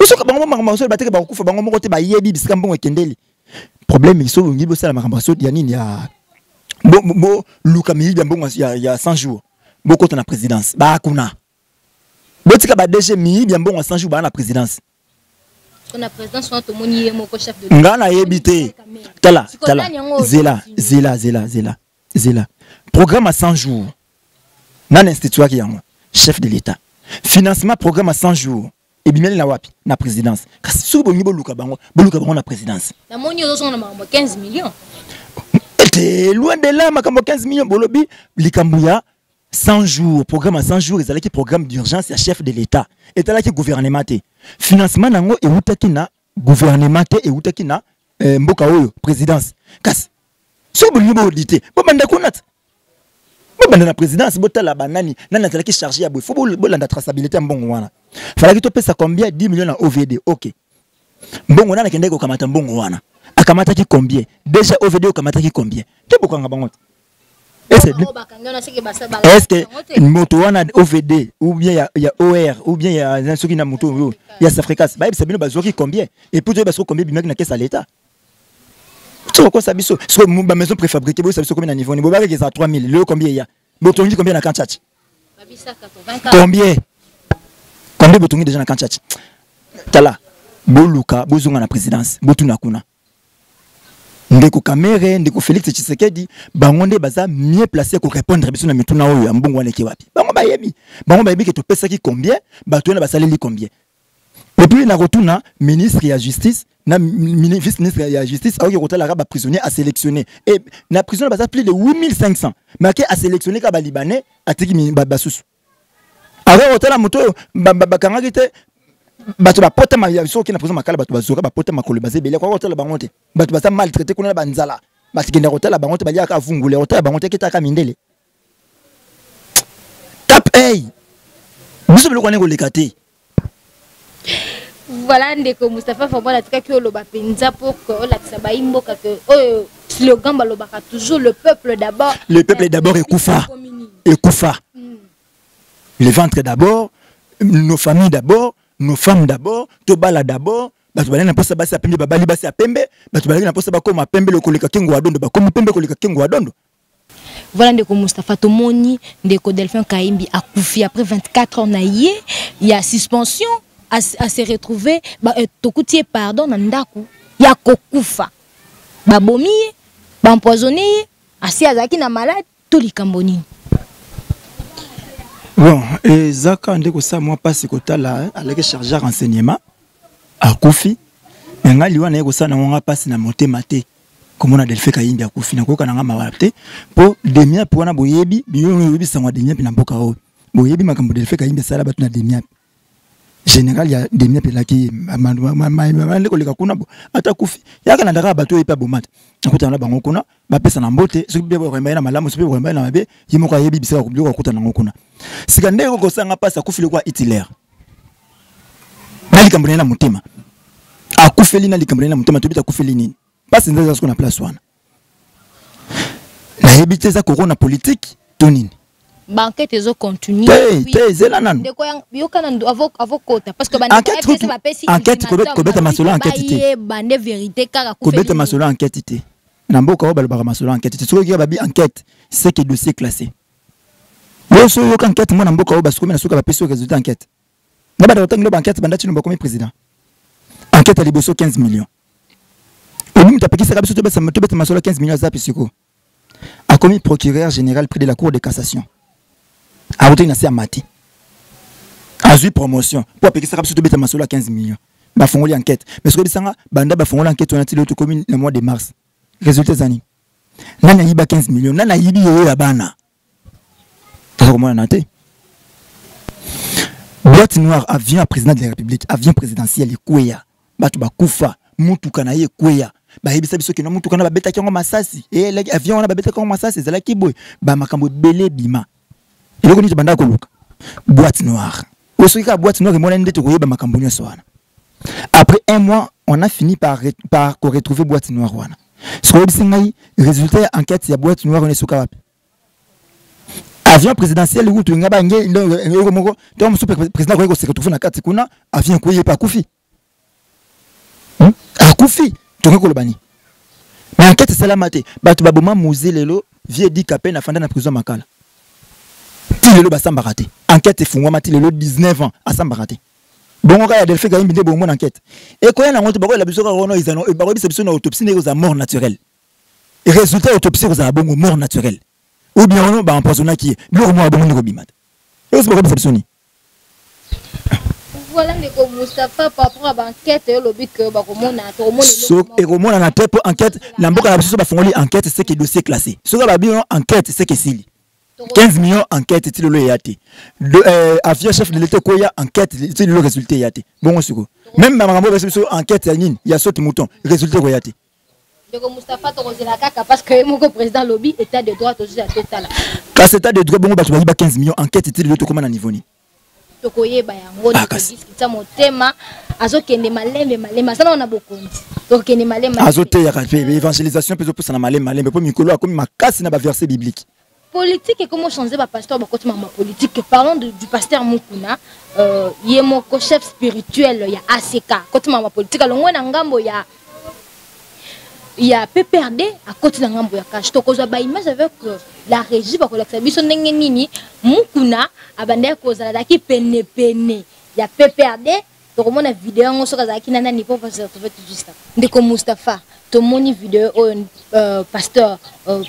Soki bango makambo basolo bateke, bakokufa bango moko te. Bayebi bisika mbongo ekendeli. Problème, so bongi bosala makambo ya nini ya boluka miyibi ya mbongo ya 100 jours, bokota na présidence, bakuna botika ba DG miyibi ya mbongo ya 100 jours baa na présidence. Nga nayebi te. Tala, tala, zela, zela, zela, zela, zela. Programme ya 100 jours, nani instituaki yango? Chef de l'État. Financement programme ya 100 jours ebimeli na wapi? Na présidence. Kasi soki bolingi boluka bango, boluka bango na présidence. Namoni ozosonga na makambo 15 millions. Te, loin de là. Makambo 15 millions, bolobi likambo ya 100 jours, programme ya 100 jours ezalaki programme d'urgence ya chef de l'État, etalaki gouvernement te. Financement nango eutaki na gouvernement te, eutaki na mboka oyo présidence. Kasi soki bolingi boauditer, bobanda kuna te, bobanda na présidence, botala banani, nani azalaki chargé ya boye. Fo bolanda traçabilité ya mbongo wana. Falaki topesa combien? 10 millions na OVD. Ok, mbongo nani akendaki kokamata mbongo wana? Akamataki combien déjà? OVD okamataki combien te? Bokanga bango te. Est-ce que moto wana OVD ou bien ya OR ou bien ya soki na moto oyo ya Safricas, bayebisa bino bazwaki combien? Et puis toyeba soki combien bimaki na caisse ya l'État. Soki okosa biso soki bamaison préfabriqué, boyebisa biso combien na niveau ni bobakaki eza 3000, lelo combien eya? Botongi combien na Camp Tshatshi? Combien botongi déjà na Camp Tshatshi? Tala, boluka, bozonga na présidence, botuna kuna. Ndeko Kamerhe, ndeko Félix Tshisekedi, bango nde baza mieux placé ko répondre biso na mituna oyo ya mbongo wana eke wapi. Bango bayebi, bango bayebi ke topesaki combien, bato wana basaleli combien. Et puis na kotuna ministre ya Justice na vice ministre ya Justice, aoki kotalaka baprisonnier asélectionné. Et na prison baza plus de 8500, mais ake asélectionné ka Balibanais, atiki basusu. Akoki kotala moto oyo bakangaki te. Bato bapota, soki na prison Makala, bato bazoka, bapota makolo, baza ebele. Akoki kotala bango te? Bato baza maltraité kuna na banzala, bakende kotala bango te? Baliaka vungule, kotala bango te? Ketaka mindele tap ey biso biloko wana koleka te. Voilà, ndeko Mustapha Fabol, atikaki oloba mpenza pour que olakisa bayi mboka ke oyo slogan balobaka toujours, "Le peuple d'abord". Le peuple d'abord ekufa, ekufa. Le ventre d'abord, nos familles d'abord, nos femmes d'abord, tobala d'abord. Bato balaki na mposa basi ya pembe, babali basi ya pembe. Bato balaki na mposa bakóma pembe koleka Kengo wa Dondo, bakomi pembe koleka Kengo wa Dondo. Voilà, ndeko Mustapha, tomoni ndeko Delphin Kahimbi akufi après 24 ans na ye ya suspension. A se retrouver ba, tokuti ye, pardon, na ndako ya kokufa. Babomi ye, baempoisonné ye, asi azalaki na malade to likambo nini? Bon, eza kaka nde kosala mwa mpasi kotala alaki chargé ya renseignement, akufi. Me ngai liwa na ye kosala nango nga mpasi na motema te. Komona Delphin Kahimbi akufi, nakoyoka nanga mawa te, mpo DEMIAP wana boyebi, bino oyebi sango ya DEMIAP na mboka oyo, boyebi makambo Delphin Kahimbi asala bato na DEMIAP. Général ya DEMIAP elaki nde koleka kuna. Bo ata kufi, yaka na ndaka bato oyo epe abomata, akutana na bango kuna, bapesa na mbote. Soki mpe bokoyamba ye na malamu, soki mpe bokoyamba ye na mabe, ye moko ayebi bisika biloko akutana nango kuna. Sika ndenge kosanga mpasi, akufi lokola Hitler na likambo na ye na motema. Akufeli na likambo na ye na motema. Toyebi akufeli nini. Mpasi nde eza siko na place wana, nayebi te eza corona politique to nini. Baenquête ezocontinue. Te te, ezela nanu. Ndeko, yoka na avokota parce que enquête, enquête, kobeta masolo enquête te. Bayeba nde vérité kaka. Kobeta masolo enquête te. Na mboka oyo balobaka masolo enquête te. Soki oyoki babi enquête, c'est que dossier classé. Yo so oyoka enquête, mwana mboka oyo basikomi na suka, bapesi yo résultat enquête na banda kotangi loba enquête banda tino bakomi président. Enquête ya liboso, 15 millions. Obi moto apekisaka biso tobeta masolo 15 millions aza sikoyo akomi procureur général près de la Cour de cassation. Awutaki na se ya mati, azwi promotion mpo apekisaka biso tobeta masolo ya 15 millions. Bafongoli enquête, mais soki bisanga banda bafongoli enquête wana ti lelo tokomi na mois de mars, résultat eza nini? Nani ayiba 15 millions? Nani ayibi yoyo ya bana? Toza komonana te. Boîte noire, avion ya président de la République, avion présidentiel ekweya, bato bakufa, mutuka na ye ekweya. Bayebisa biso keno mutuka na babetaki yango masasi, elaki avion wana babetaki yango masasi, ezalaki boye. Bamakambo ebele ebima. Eloko nini tobanda koluka? Boîte noire oyo. Soki kaka boîte noire emonani nde tokoyeba makambo nyonso wana. Après un mois, on a fini par koretrouver boîte noire wana. Soki oyebisi ngai résultat ya enquête ya boîte noire wana esuka wapi? Avion présidentiel kutu nga bange eloko moko ntango mosusu président akoki kose retrouver na kati kuna, avion ekoyi, ye mpe akufi. Akufi, tokoki koloba nini? Mais enquête esalama te. Bato baboma Mzee, lelo vieux Dika mpe nafanda na prison Makala, ti lelo basambaka te. Enquête efungwama ti lelo, 19 ans, asambaka te. Bongo kaka ya Delphin Kahimbi nde bomona enquête ekoya nango te. Bakoyela biso kaka wana, bakoyebisa biso na autopsie ndenge kozala mort naturelle. Résultat autopsie kozala bongo mort naturelle ou bien wana baempoisonnaki ye, biloko moko bongo nde kobima te. Oyo bakoyebisa biso nini? Voilà, ndeko Mustapha, par rapport à baenquête oyo olobi ke bakomona, tokomona. So ekomonana te, mpo enquête na mboka na biso, so bafongoli enquête, c'est que dossier classé. Soki babi enquête, c'est que esili. 15 millions, enquête ti lelo eya te. Avion chef de l'État koya, enquête ti lelo résultat eya te. Bongo siko même makambo oyo biso, enquête ya nini ya saute mouton, résultat koya te. Ndeko Mustapha, tokozela kaka parce que ye moko président lobi état de droit, tozozela, totala. Kasi état de droit, bongo bato bayiba 15 millions, enquête ti lelo, tokóma na niveau nini? Tokoyeba yango. Ah, kasi. Diskita motema, azokende malembe malembe, aza nano na bokonzi, tokokende malembe. Azoteyaka mpe évangélisation mpe ezopusana malembe malembe, mpo mikolo akomi makasi na baverset biblique. Politique ekomi changer, bapasteur bakoti mama politique. Parlons du pasteur Mukuna, ye moko chef spirituel ya ACK, koti mama politique, alongwe na ngambo ya PPRD, akoti na ngambo ya CACH. Tokozwa baimage avec la régie, bakolakisa biso ndenge nini Mukuna abandaki kozala, azalaki penepene ya PPRD. Tokomona video yango soki azalaki na nani po se retrouver tout juste. Ndeko Mustapha, tomoni video oyo, pasteur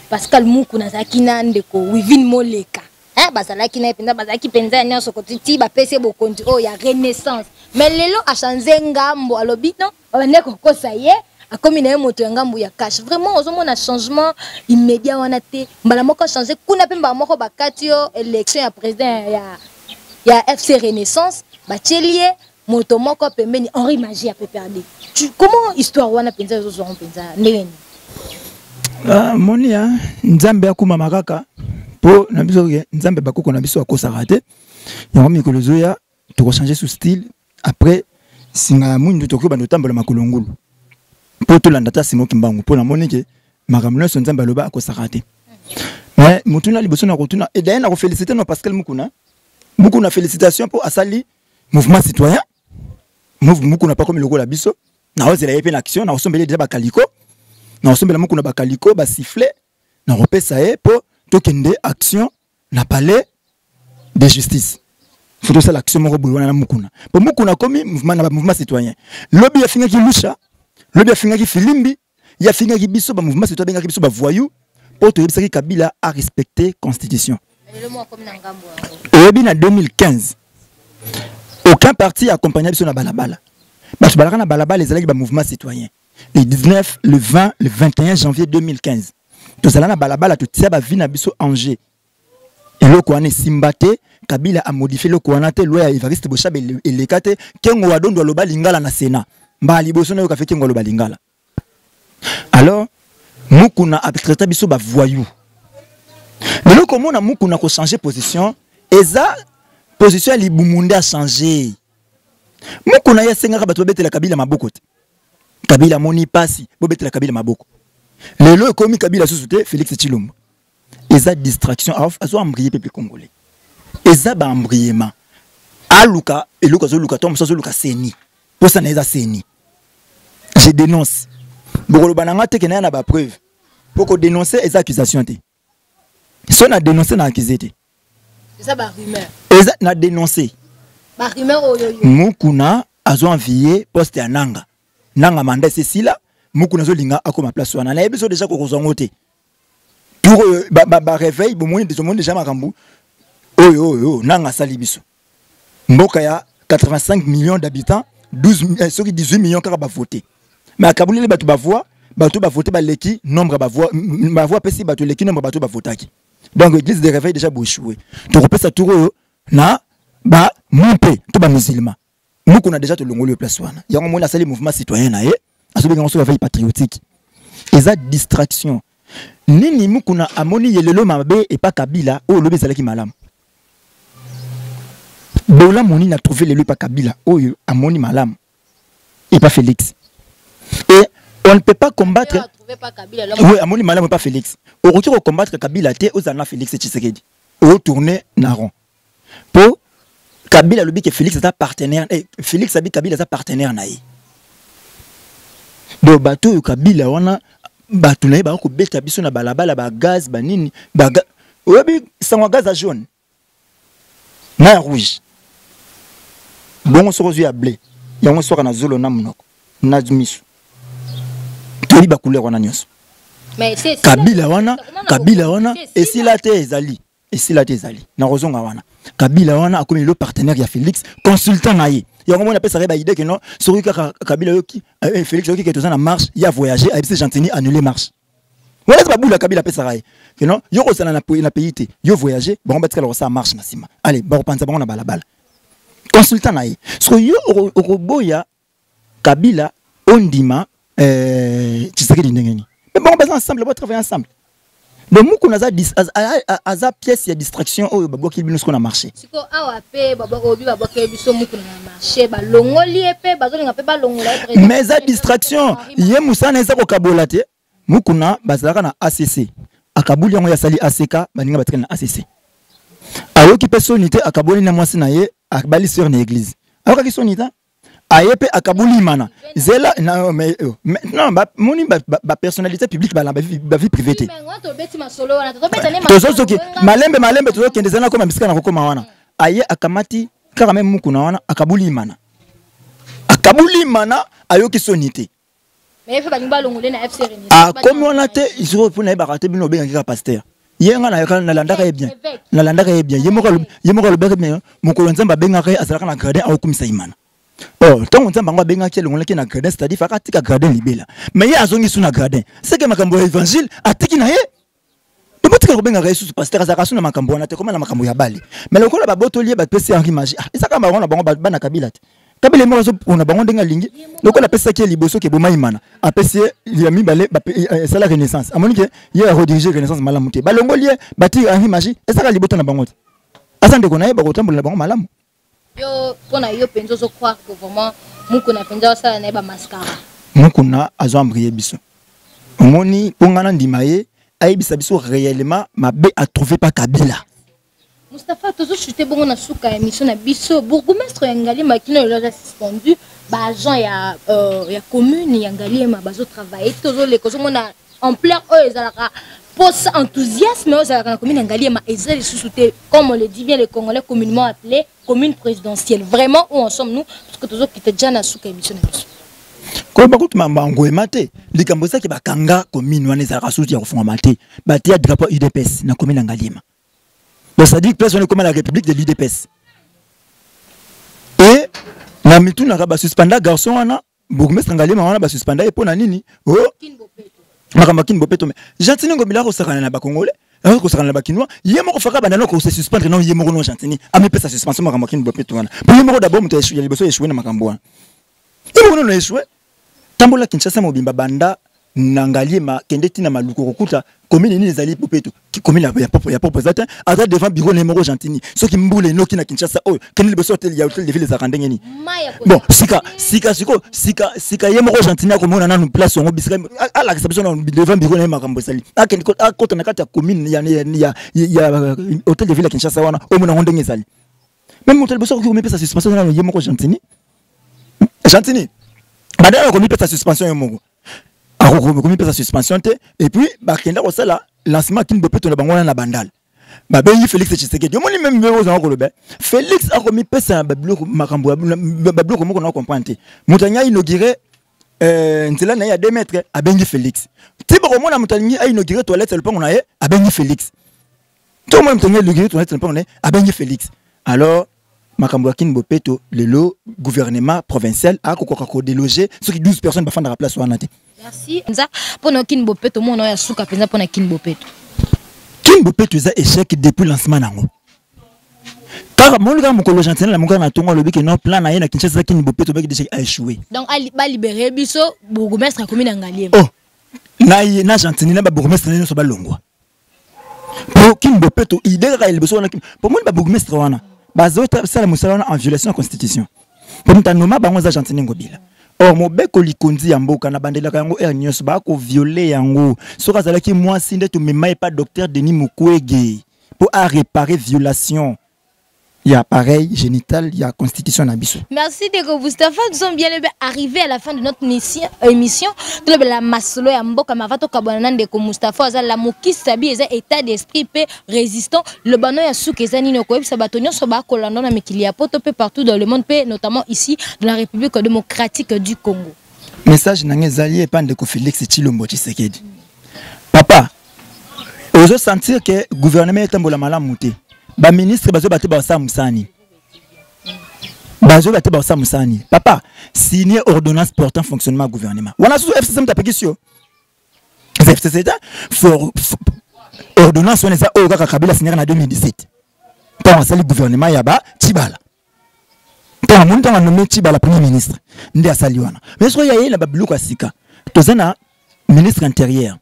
Pascal Mukuna azalaki na ndeko Wivine Moleka. Eh, bazalaki na ye mpenza, bazalaki mpenza ya nyonso kotiti, bapesi ye bokonzi oyo ya Renaissance. Mais lelo achange ngambo, alobi non, babandaki kokosa ye, akomi na ye moto ya ngambo ya CACH. Vraiment ozomona changement immédiat wana te, mbala moko change kuna mpe mbala moko bakati yo élection ya président ya FC Renaissance, batieli ye moto moko pembeni, Henri Magie ya PPRD. Comment histoire wana mpenza ezozwango mpenza ndenge nini? Ah, moni ya Nzambe akumama kaka mpo na biso ke Nzambe bakoko na biso akosaka te. Yango mikolo ezoya tokochange sous style. Après singa ya mwindu, tokoki banda otambola makolo ngulu mpo tolanda ta Simoki Mbangu, mpo namoni ke makambo nyonso Nzambe aloba akosaka te. Mais motuna liboso na kotuna, et d'ailleurs na kofélicité no Pascal Mukuna. Mukuna, félicitation mpo asali mouvement citoyen. Mukuna pa komi lokola biso, naozela ye mpe na action. Nakosombela ye deja bakaliko, nakosombela Mukuna bakaliko, basifflet nakopesa ye mpo tokende action na palais de justice. Faut tosala action moko boye wana na Mukuna, mpo Mukuna akomi mouvement na bamouvement citoyen. Lobi afingaki Lusha, lobi afingaki Filimbi, ye afingaki biso bamouvement citoyen, abengaki biso bavoyou mpo toyebisaki Kabila arespecte constitution. Lelo mo akomi na ngambo yango. Oyebi, na 2015 aucun parti accompagna biso na balabala. Bato balaka na balabala ezalaki bamouvement citoyen. Le 19, le 20, le 21 janvier 2015 tozala na balabala, totia bavie na biso en jeu. Eloko wana esimba te. Kabila amodifie eloko wana te. Loi ya Evariste Boshab eleka te. Kengo Wadondo aloba lingala na Sénat, mbala liboso nayoka fe Kengo aloba lingala. Alors Mukuna atraita biso bavoyou. Lelo komona Mukuna kochange position, eza position ya libumu nde achange. Mukuna ye asengaka bato babetela Kabila maboko te. Kabila amoni mpasi, bobetela Kabila maboko. Lelo ekomi Kabila susu te, Félix Tshilombo. Eza distraction, azo embrouiller peuple congolais, eza baembrouillement. Aluka eloko azoluka to mosu, azoluka seni, mposa na ye eza seni. Je dénonce, bokoloba na nga te ke naya na bapreuve, mpo kodénonce eza accusation te. So na dénonce, na accuse te. Eza barumeur. Eza na dénonce. Barumeur oyo yo. Mukuna azo envie poste ya Nanga. Nanga mandat esesila, Mukuna azolinga akoma place wana. Nayebi so déjà kokozwa yango te. Tour oyo baréveil, bomoni omoni déjà makambo oyo Nanga asali biso. Mboka ya 85 millions d'habitants, 12, soki 18 millions kaka bavote, mais akabuleli bato bavoix, bato bavote baleki nombre ya bavoix, bavoix apesi bato eleki nombre bato bavotaki. Donc église de réveil déjà boéchoué. Tokopesa tour oyo na bamumpe to bamusulman. Mukuna déjà tolongoli yo place wana. Yango moni asali mouvement citoyen na ye, azobenga ngo so réveil patriotique. Eza distraction. Nini Mukuna amoni ye lelo mabe epa Kabila oyo lobi ezalaki malamu? Bolamu nini atrouve lelo epa Kabila oyo amoni malamu epa Félix? Et on ne peut pas combattre. Oui, amoni malamu epa Félix. Okoki kocombattre Kabila te, ozala na Félix Tshisekedi, otourne na rond, mpo Kabila alobi ke Félix aza partenaire, Félix abi Kabila aza partenaire na ye. Donc bato oyo Kabila wana, bato na ye baka kobeta biso na balabala, bagaz banini, oyebi sango ya gaz ya jaune na ya rouge. Bongo soki ozwi ya bleu, yango soka na zolo, na monoko, na miso, toyebi bacouleur wana nyonso. Kabila wana, Kabila wana esila te, ezali esila te, ezali nakozonga wana. Kabila wana akomi lelo partenaire ya Félix, consultant na ye. Yango moni apesaka ye baidée ke non, soki kaka Kabila yoki, Félix yoki ke toza na marche ya voyager, ayebisi Gentini annuler marche. Wana eza babula Kabila apesaka ye que non, yo kozala na pays te, yo voyager, bango batikala kosala marche na nsima, allez, bakopanza bango na balabala. Consultant na ye siko yo okoboya Kabila ondima Tshisekedi ndenge nini? Mais bango baza ensemble, batravaille ensemble. Donc Mukuna aza pièce ya distraction oyo babwaki bino siko na marché. Siko awa pe obi babwaki biso Mukuna na marché, balongoli ye pe, bazolinga pe balongola ye président. Mais eza distraction, ye musana eza kokabola te. Mukuna bazalaka na ACC. Akabuli yango ya sali ACK, baninga batikali na ACC. Ayoki pe soni te, akaboli na mwasi na ye, abali sœur na église. Ayokaki soni te. Aye pe akabuli mana. Zela na mais, mais non ba moni ba, ba, ba personnalité publique ba ba vie privée te. Tozo soki malembe malembe tozo kende zana koma bisika na kokoma wana. Aye akamati kaka même Mukuna wana akabuli mana. Akabuli mana ayoki soni te. Mais fe balingi balongole na FC Renaissance. Ah, komi wana te, isoko mpo nayebaka te bino obengaki kaka pasteur. Ye nga nalandaka ye bien. Nalandaka ye bien. Ye moko alobaki bien, mokolo Nzambe abengaka ye azalaka na gradin aokumisa imana. Oh, ntango Nzambe yango abengaki alongolaki na gradin, c'est-à-dire faka atika gradin libela. Mais ye azongi su na gradin. C'est que makambo ya évangile atiki na ye. Botika kobengaka ye susu pasteur, azalaka su na makambo wana te, koma na makambo ya bale. Mais lokola babotoli ye, bapesi Henri Magie. Ah, ezaka bango na bango bana Kabila te. Kabila moko azopona bango ndenge alingi. Lokola apesaki ye liboso ke boma imana, apesi ye ya mibale, esala Renaissance. Amoni ke ye a rediriger Renaissance malamu te. Balongoli ye, bati Henri Magie, ezaka libota na bango te. Aza ndeko na ye, bakotambola na bango malamu. Yo, mpona yo mpenza ozo croire que vraiment Mukuna mpenza osala na ye ba mascara. Mukuna azo embrayer biso. Omoni mpo nga nandima ye, ayebisa biso réellement mabe a trouver pas Kabila. Moustapha, tozo chuter bongo na suka ya émission na biso. Bourgmestre ya Ngaliema kino lelo aza suspendu, ba agent ya commune ya Ngaliema bazo travailler, tozo leka ozomona ampleur oyo ezalaka posa enthousiasme oyo ezalaka na commune ya Ngaliema eza lisusu te, comme on le dit bien les Congolais communément appelé commune présidentielle. Vraiment où en sommes-nous? Parce que tozo kita déjà na suka émission na biso. Koyeba kutu mangwema te, likambo ezaki bakanga commune wana ezalaka susu ya kofungwama te, batia drapeau UDPS na commune ya Ngaliema. Donc c'est-à-dire place wana ekoma la République de l'UDPS. Et na mitunaka ba suspenda garçon wana, bourgmestre Ngaliema wana ba suspenda ye pona nini? Oh, makambo ya Kin Bopeto. Mais Gentiny Ngobila akosakana na ba Congolais, akosakana na ba Kinois, ye moko faka banda na ko se suspendre non ye moko non Gentiny, amipesa suspension makambo ya Kin Bopeto wana. Po ye moko d'abord moto ya liboso échoué na makambo wana. Ye moko non échoué. Tambola Kinshasa mobimba banda na Ngaliema kende tina Maluku kokuta commune nini ezali Bopeto, commune ya propre ya propre ezate, aza devant bureau na ye moko Gentiny. Soki mbula enoki na Kinshasa oyo kende liboso hotel ya hotel de ville ezalaka ndenge nini? Bon, sika sika siko sika sika ye moko Gentiny akomona nanu place yango bisika alakisa biso nanu devant bureau na ye makambo ezali. Akende akota na kati ya commune ya hotel de ville ya Kinshasa wana omona yango ndenge ezali. Même moto liboso akoki komipesa suspension nanu ye moko Gentiny. Gentiny badala komipesa suspension ye moko akokomipesa suspension te. Et puis bakenda kosala lancement Kin Bopeto na bango wana na Bandal, babengi Félix Tshisekedi. Omoni même mbeko ozanga koloba Félix akomipesa na babiloko makambo ya babiloko moko na comprendre te. Moto alingi inauguré nzela na ye ya 2 mètres, abengi Félix. Ti bokomona moto alingi inauguré toilette ya lopango na ye, abengi Félix. Ti omona moto alingi inauguré toilette ya lopango na ye, abengi Félix. Alors makambo ya Kin Bopeto lelo gouvernement provincial akokoka kodéloger soki 12 personnes bafandaka place wana te. Merci. Nza mpona Kin Bopeto mona oyo asuka mpenza mpona Kin Bopeto. Kin Bopeto eza échec depuis lancement nango. Kaka moni kaka mokolo Gentiny na mokaka na tongo alobi ke non, plan na ye na Kinshasa eza Kin Bopeto, baki déjà a échoué. Donc ba libérer biso bourgmestre akomi na Ngaliema. Oh, na ye na Gentiny na ba bourgmestre nyonso balongwa. Po Kin Bopeto idée kaka ya liboso wana po moni ba bourgmestre wana bazosala mosala wana en violation ya constitution. Po moto anoma bango eza Gentiny Ngobila. Or mobeko likonzi ya mboka na bandelaka yango heure nyonso bakovioler yango. Soki azalaki mwasi nde tomema ye pa docteur Denis Mukwege po a réparer violation ya appareil génital ya constitution na biso. Merci Ndeko Moustapha, nous sommes bien arrivés à la fin de notre émission. Tolobela masolo ya mboka mava tokabwana na Ndeko Moustapha aza la mokisa bi eza état d'esprit pe résistant. Le bano ya suka eza nini okoyebisa bato nyonso bakolanda na mikili ya poto pe partout dans le monde pe notamment ici dans la République démocratique du Congo. Message na ngai ezali epa Ndeko Félix Tshilombo Tshisekedi. Papa, ozo sentir que gouvernement etambola malamu te. Ba ministre bazo bate ba sa musani. Bazo bate ba sa musani. Papa, signer ordonnance portant fonctionnement gouvernement. Wana sous FCC mtapekisi yo. Eza FCC te. For, ordonnance wana eza oyo kaka Kabila signaka na 2017 ntango asali gouvernement ya ba Tshibala, ntango amoni, ntango anome Tshibala premier ministre, nde asali wana. Mais soki ya ye na babiloko ya sika, toza na ministre intérieur,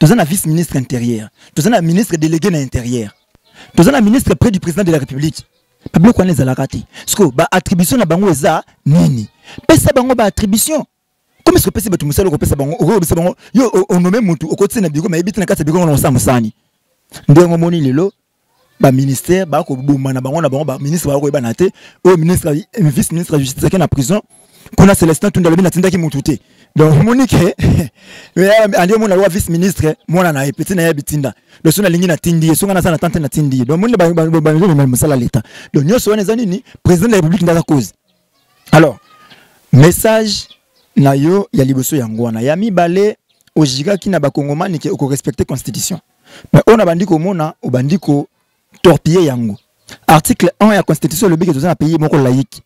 toza na vice ministre intérieur, toza na ministre délégué na intérieur, toza na ministre près du président de la République. Babiloko wana ezalaka te. Sikoyo baattribution na bango eza nini? Pesa bango baattribution. Comme est-ce que opesi bato mosala, okopesa bango, okobisa bango, yo onome motu, okotisi na biro, mayebi te na kati ya biro wana osala mosani. Ndenge omoni lelo baministère bakoboma na bango na bango, baministre bakoyebana te. Oyo ministre, vice ministre ya justice ake na prison kuna. Célestin Tunda alobi natindaki motu te. Donc omoni ke andi omona lowa vice ministre, mwana na ye, petit na ye bitinda. Donc so nalingi natindi ye, so nga naza na tante natindi ye. Donc omoni bamoni mosala leta. Donc nyonso wana eza nini? Président de la République nde aza cause. Alors message na yo ya liboso yango wana. Ya mibale, ojikaki na bakongomani ke okorespecte constitution, mais oyo na bandi komona, obandi kotorpille yango. Article 1 ya constitution elobi ke toza na pays moko laïque.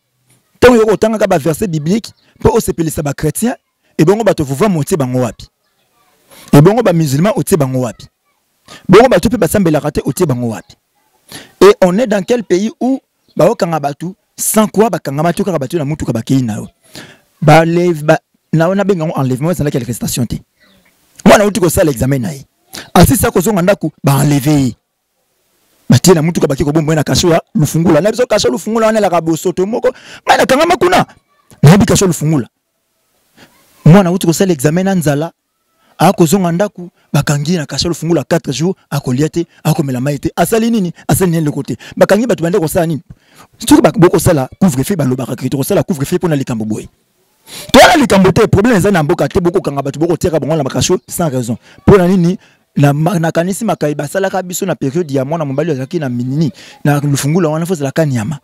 Ntango yo kotangaka baverset biblique mpo osepelisa bachrétien, ebongo bato vuvamu otie bango wapi? Ebongo bamusulman otie bango wapi? Bongo bato mpe basambelaka te, otie bango wapi? Et on est dans quel pays où baokanga bato sans quoi bakangama te, kaka bato na mutuka bakei na yo baleve ba, na nabenga yango enlèvement, ezalaki arrestation te. Mwana auti kosala examen na ye, asisi, akozonga ndako, baenleve ye, batie na mutuka, bake kobomba ye na kasho ya Lufungula. Na biso kasho Lufungula wana elaka bosoto moko. Ngai nakangama kuna, nayebi kasho Lufungula. Mwana auti kosala examen na nzala, akozonga ndako, bakangi ye na kasha Lufungula 4 jours, akolia te, akomela mai te. Asali nini? Asali nini? Eloko te. Bakangi bato, bande kosala nini? Soki bokosala couvre-feu, balobaka ke tokosala couvre-feu mpona likambo boye. Toyala likambo te, problème eza na mboka te. Bokokanga bato, bokotiaka bango na bakasho sans raison, mpona nini? Nakanisi makai basalaka biso na période ya mwana mobali azalaki na minini na Lufungula wana, fo ezalaka nyama.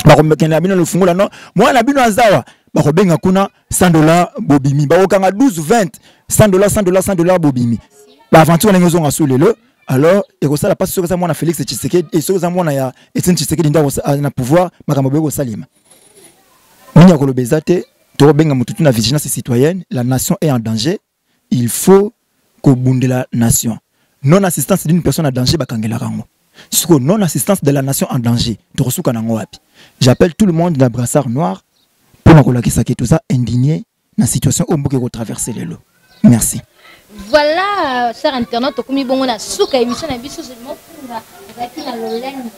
Bakokende na bino Lufungula, no mwana bino azawa, bakobenga kuna 100 $, bobimi. Bakokanga 12, 20, 100 $, 100 $, 100 $, bobimi. Baaventure ndenge ozonga su lelo. Alors ekosala mpasi soki eza mwana Félix Tshisekedi, soki eza mwana ya Etienne Tshisekedi nde na pouvoir, makambo boye kosalema. Mingi ya koloba eza te. Tokobenga motu tu na vigilance citoyenne. La nation est en danger, il faut kobundela nation. Non assistance d'une personne en danger, bakangelaka yango. Sikoyo non assistance de la nation en danger, tokosuka nango wapi? J'appelle tout le monde na brassard noir mpona kolakisa ke toza indigné na situation oyo mboka ekotraverse lelo. Merci. Voilà, cher internaute, tokomi bongo na suka émission na biso. Mofunga ezalaki na lolenge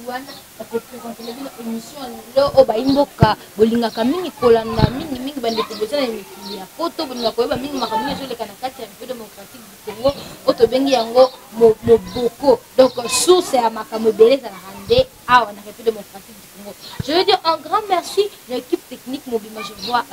wana bakoprésentele bino émission lelo oyo. Bayimboka bolingaka mingi kolanda mingimingi, bandeko boza na mikili ya poto, bolingaka koyeba mingi makambo mingi ezoleka na kati ya République démocratique du Congo, oyo tobengi yango moboko. Donc source ya makambo ebele ezalaka nde awa na République démocratique du Congo. Je veux dire un grand merci na équipe technique mobima. Je vois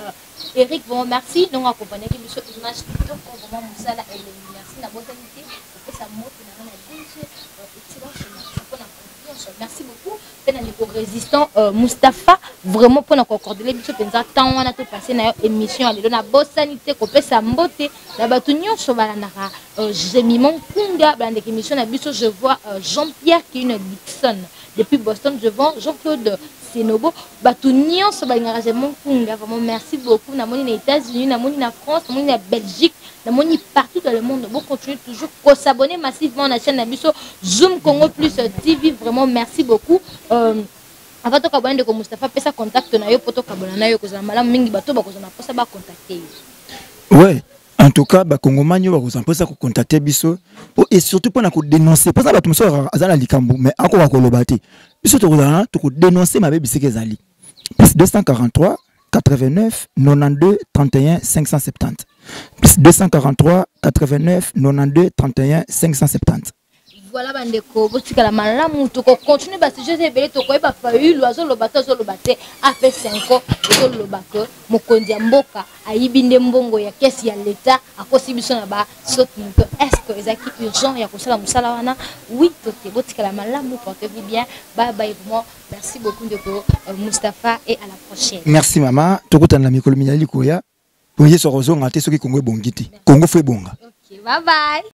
Eric, vraiment merci ndongo accompagnaki biso, image kitoko, vraiment mosala elengi, merci. Nabosani te kopesa moto na nga na DG Excellence, merci mpona confiance, merci beaucoup. Mpe na ndeko résistant Mustapha, vraiment mpona koaccordele biso mpenza temps wana topase na yo émission ya lelo. Nabosani te kopesa mbote na bato nyonso balandaka Jemimon Nkunga, balandaka émission na biso. Je vois Jean-Pierre Kine Dixon depuis Boston, je vois Jean-Claude Senobo, bato nyonso balingaka Jemimon Nkunga, vraiment merci beaucoup. Namoni na États-Unis, namoni na France, namoni na Belgique, namoni partout dans le monde. Bon, continuez toujours s'abonner massivement na chaîne na biso Zoom Congo Plus TV, vraiment merci beaucoup. Avant tokabona, ndeko Mustapha, pesa contact na yo po tokabona na yo, kozala malamu mingi, bato bakozala na mposa bacontacte yo. Ouais, en tout cas bakongomani oyo bakozala mposa kocontacte biso et surtout mpona kodénonce, mposa bato mosusu aza na likambo mais akoka koloba te, biso tokozala tokodénonce mabe bisika ezali. Plus 243 89 92 31 570, plus 243 89 92 31 570. Voilà, bandeko, botikala malamu. Tokocontinue basujet ebele. Tokoyeba Fayulu azoloba te, azoloba te. AP5 ezoloba ke mokonzi ya mboka ayibi nde mbongo ya caisse ya leta, akosi biso na basoki moto. Est ce que ezalaki urgent ya kosala mosala wana, oui to te? Botikala malamu, portez-vous bien, bye bye. Vraiment merci beaucoup, ndeko Mustapha, et à la prochaine. Merci mama, tokutana na mikolo minali koya po Yesu akozonga te soki Kongo ebongi te. Kongo fo ebonga. Okay, bye bye.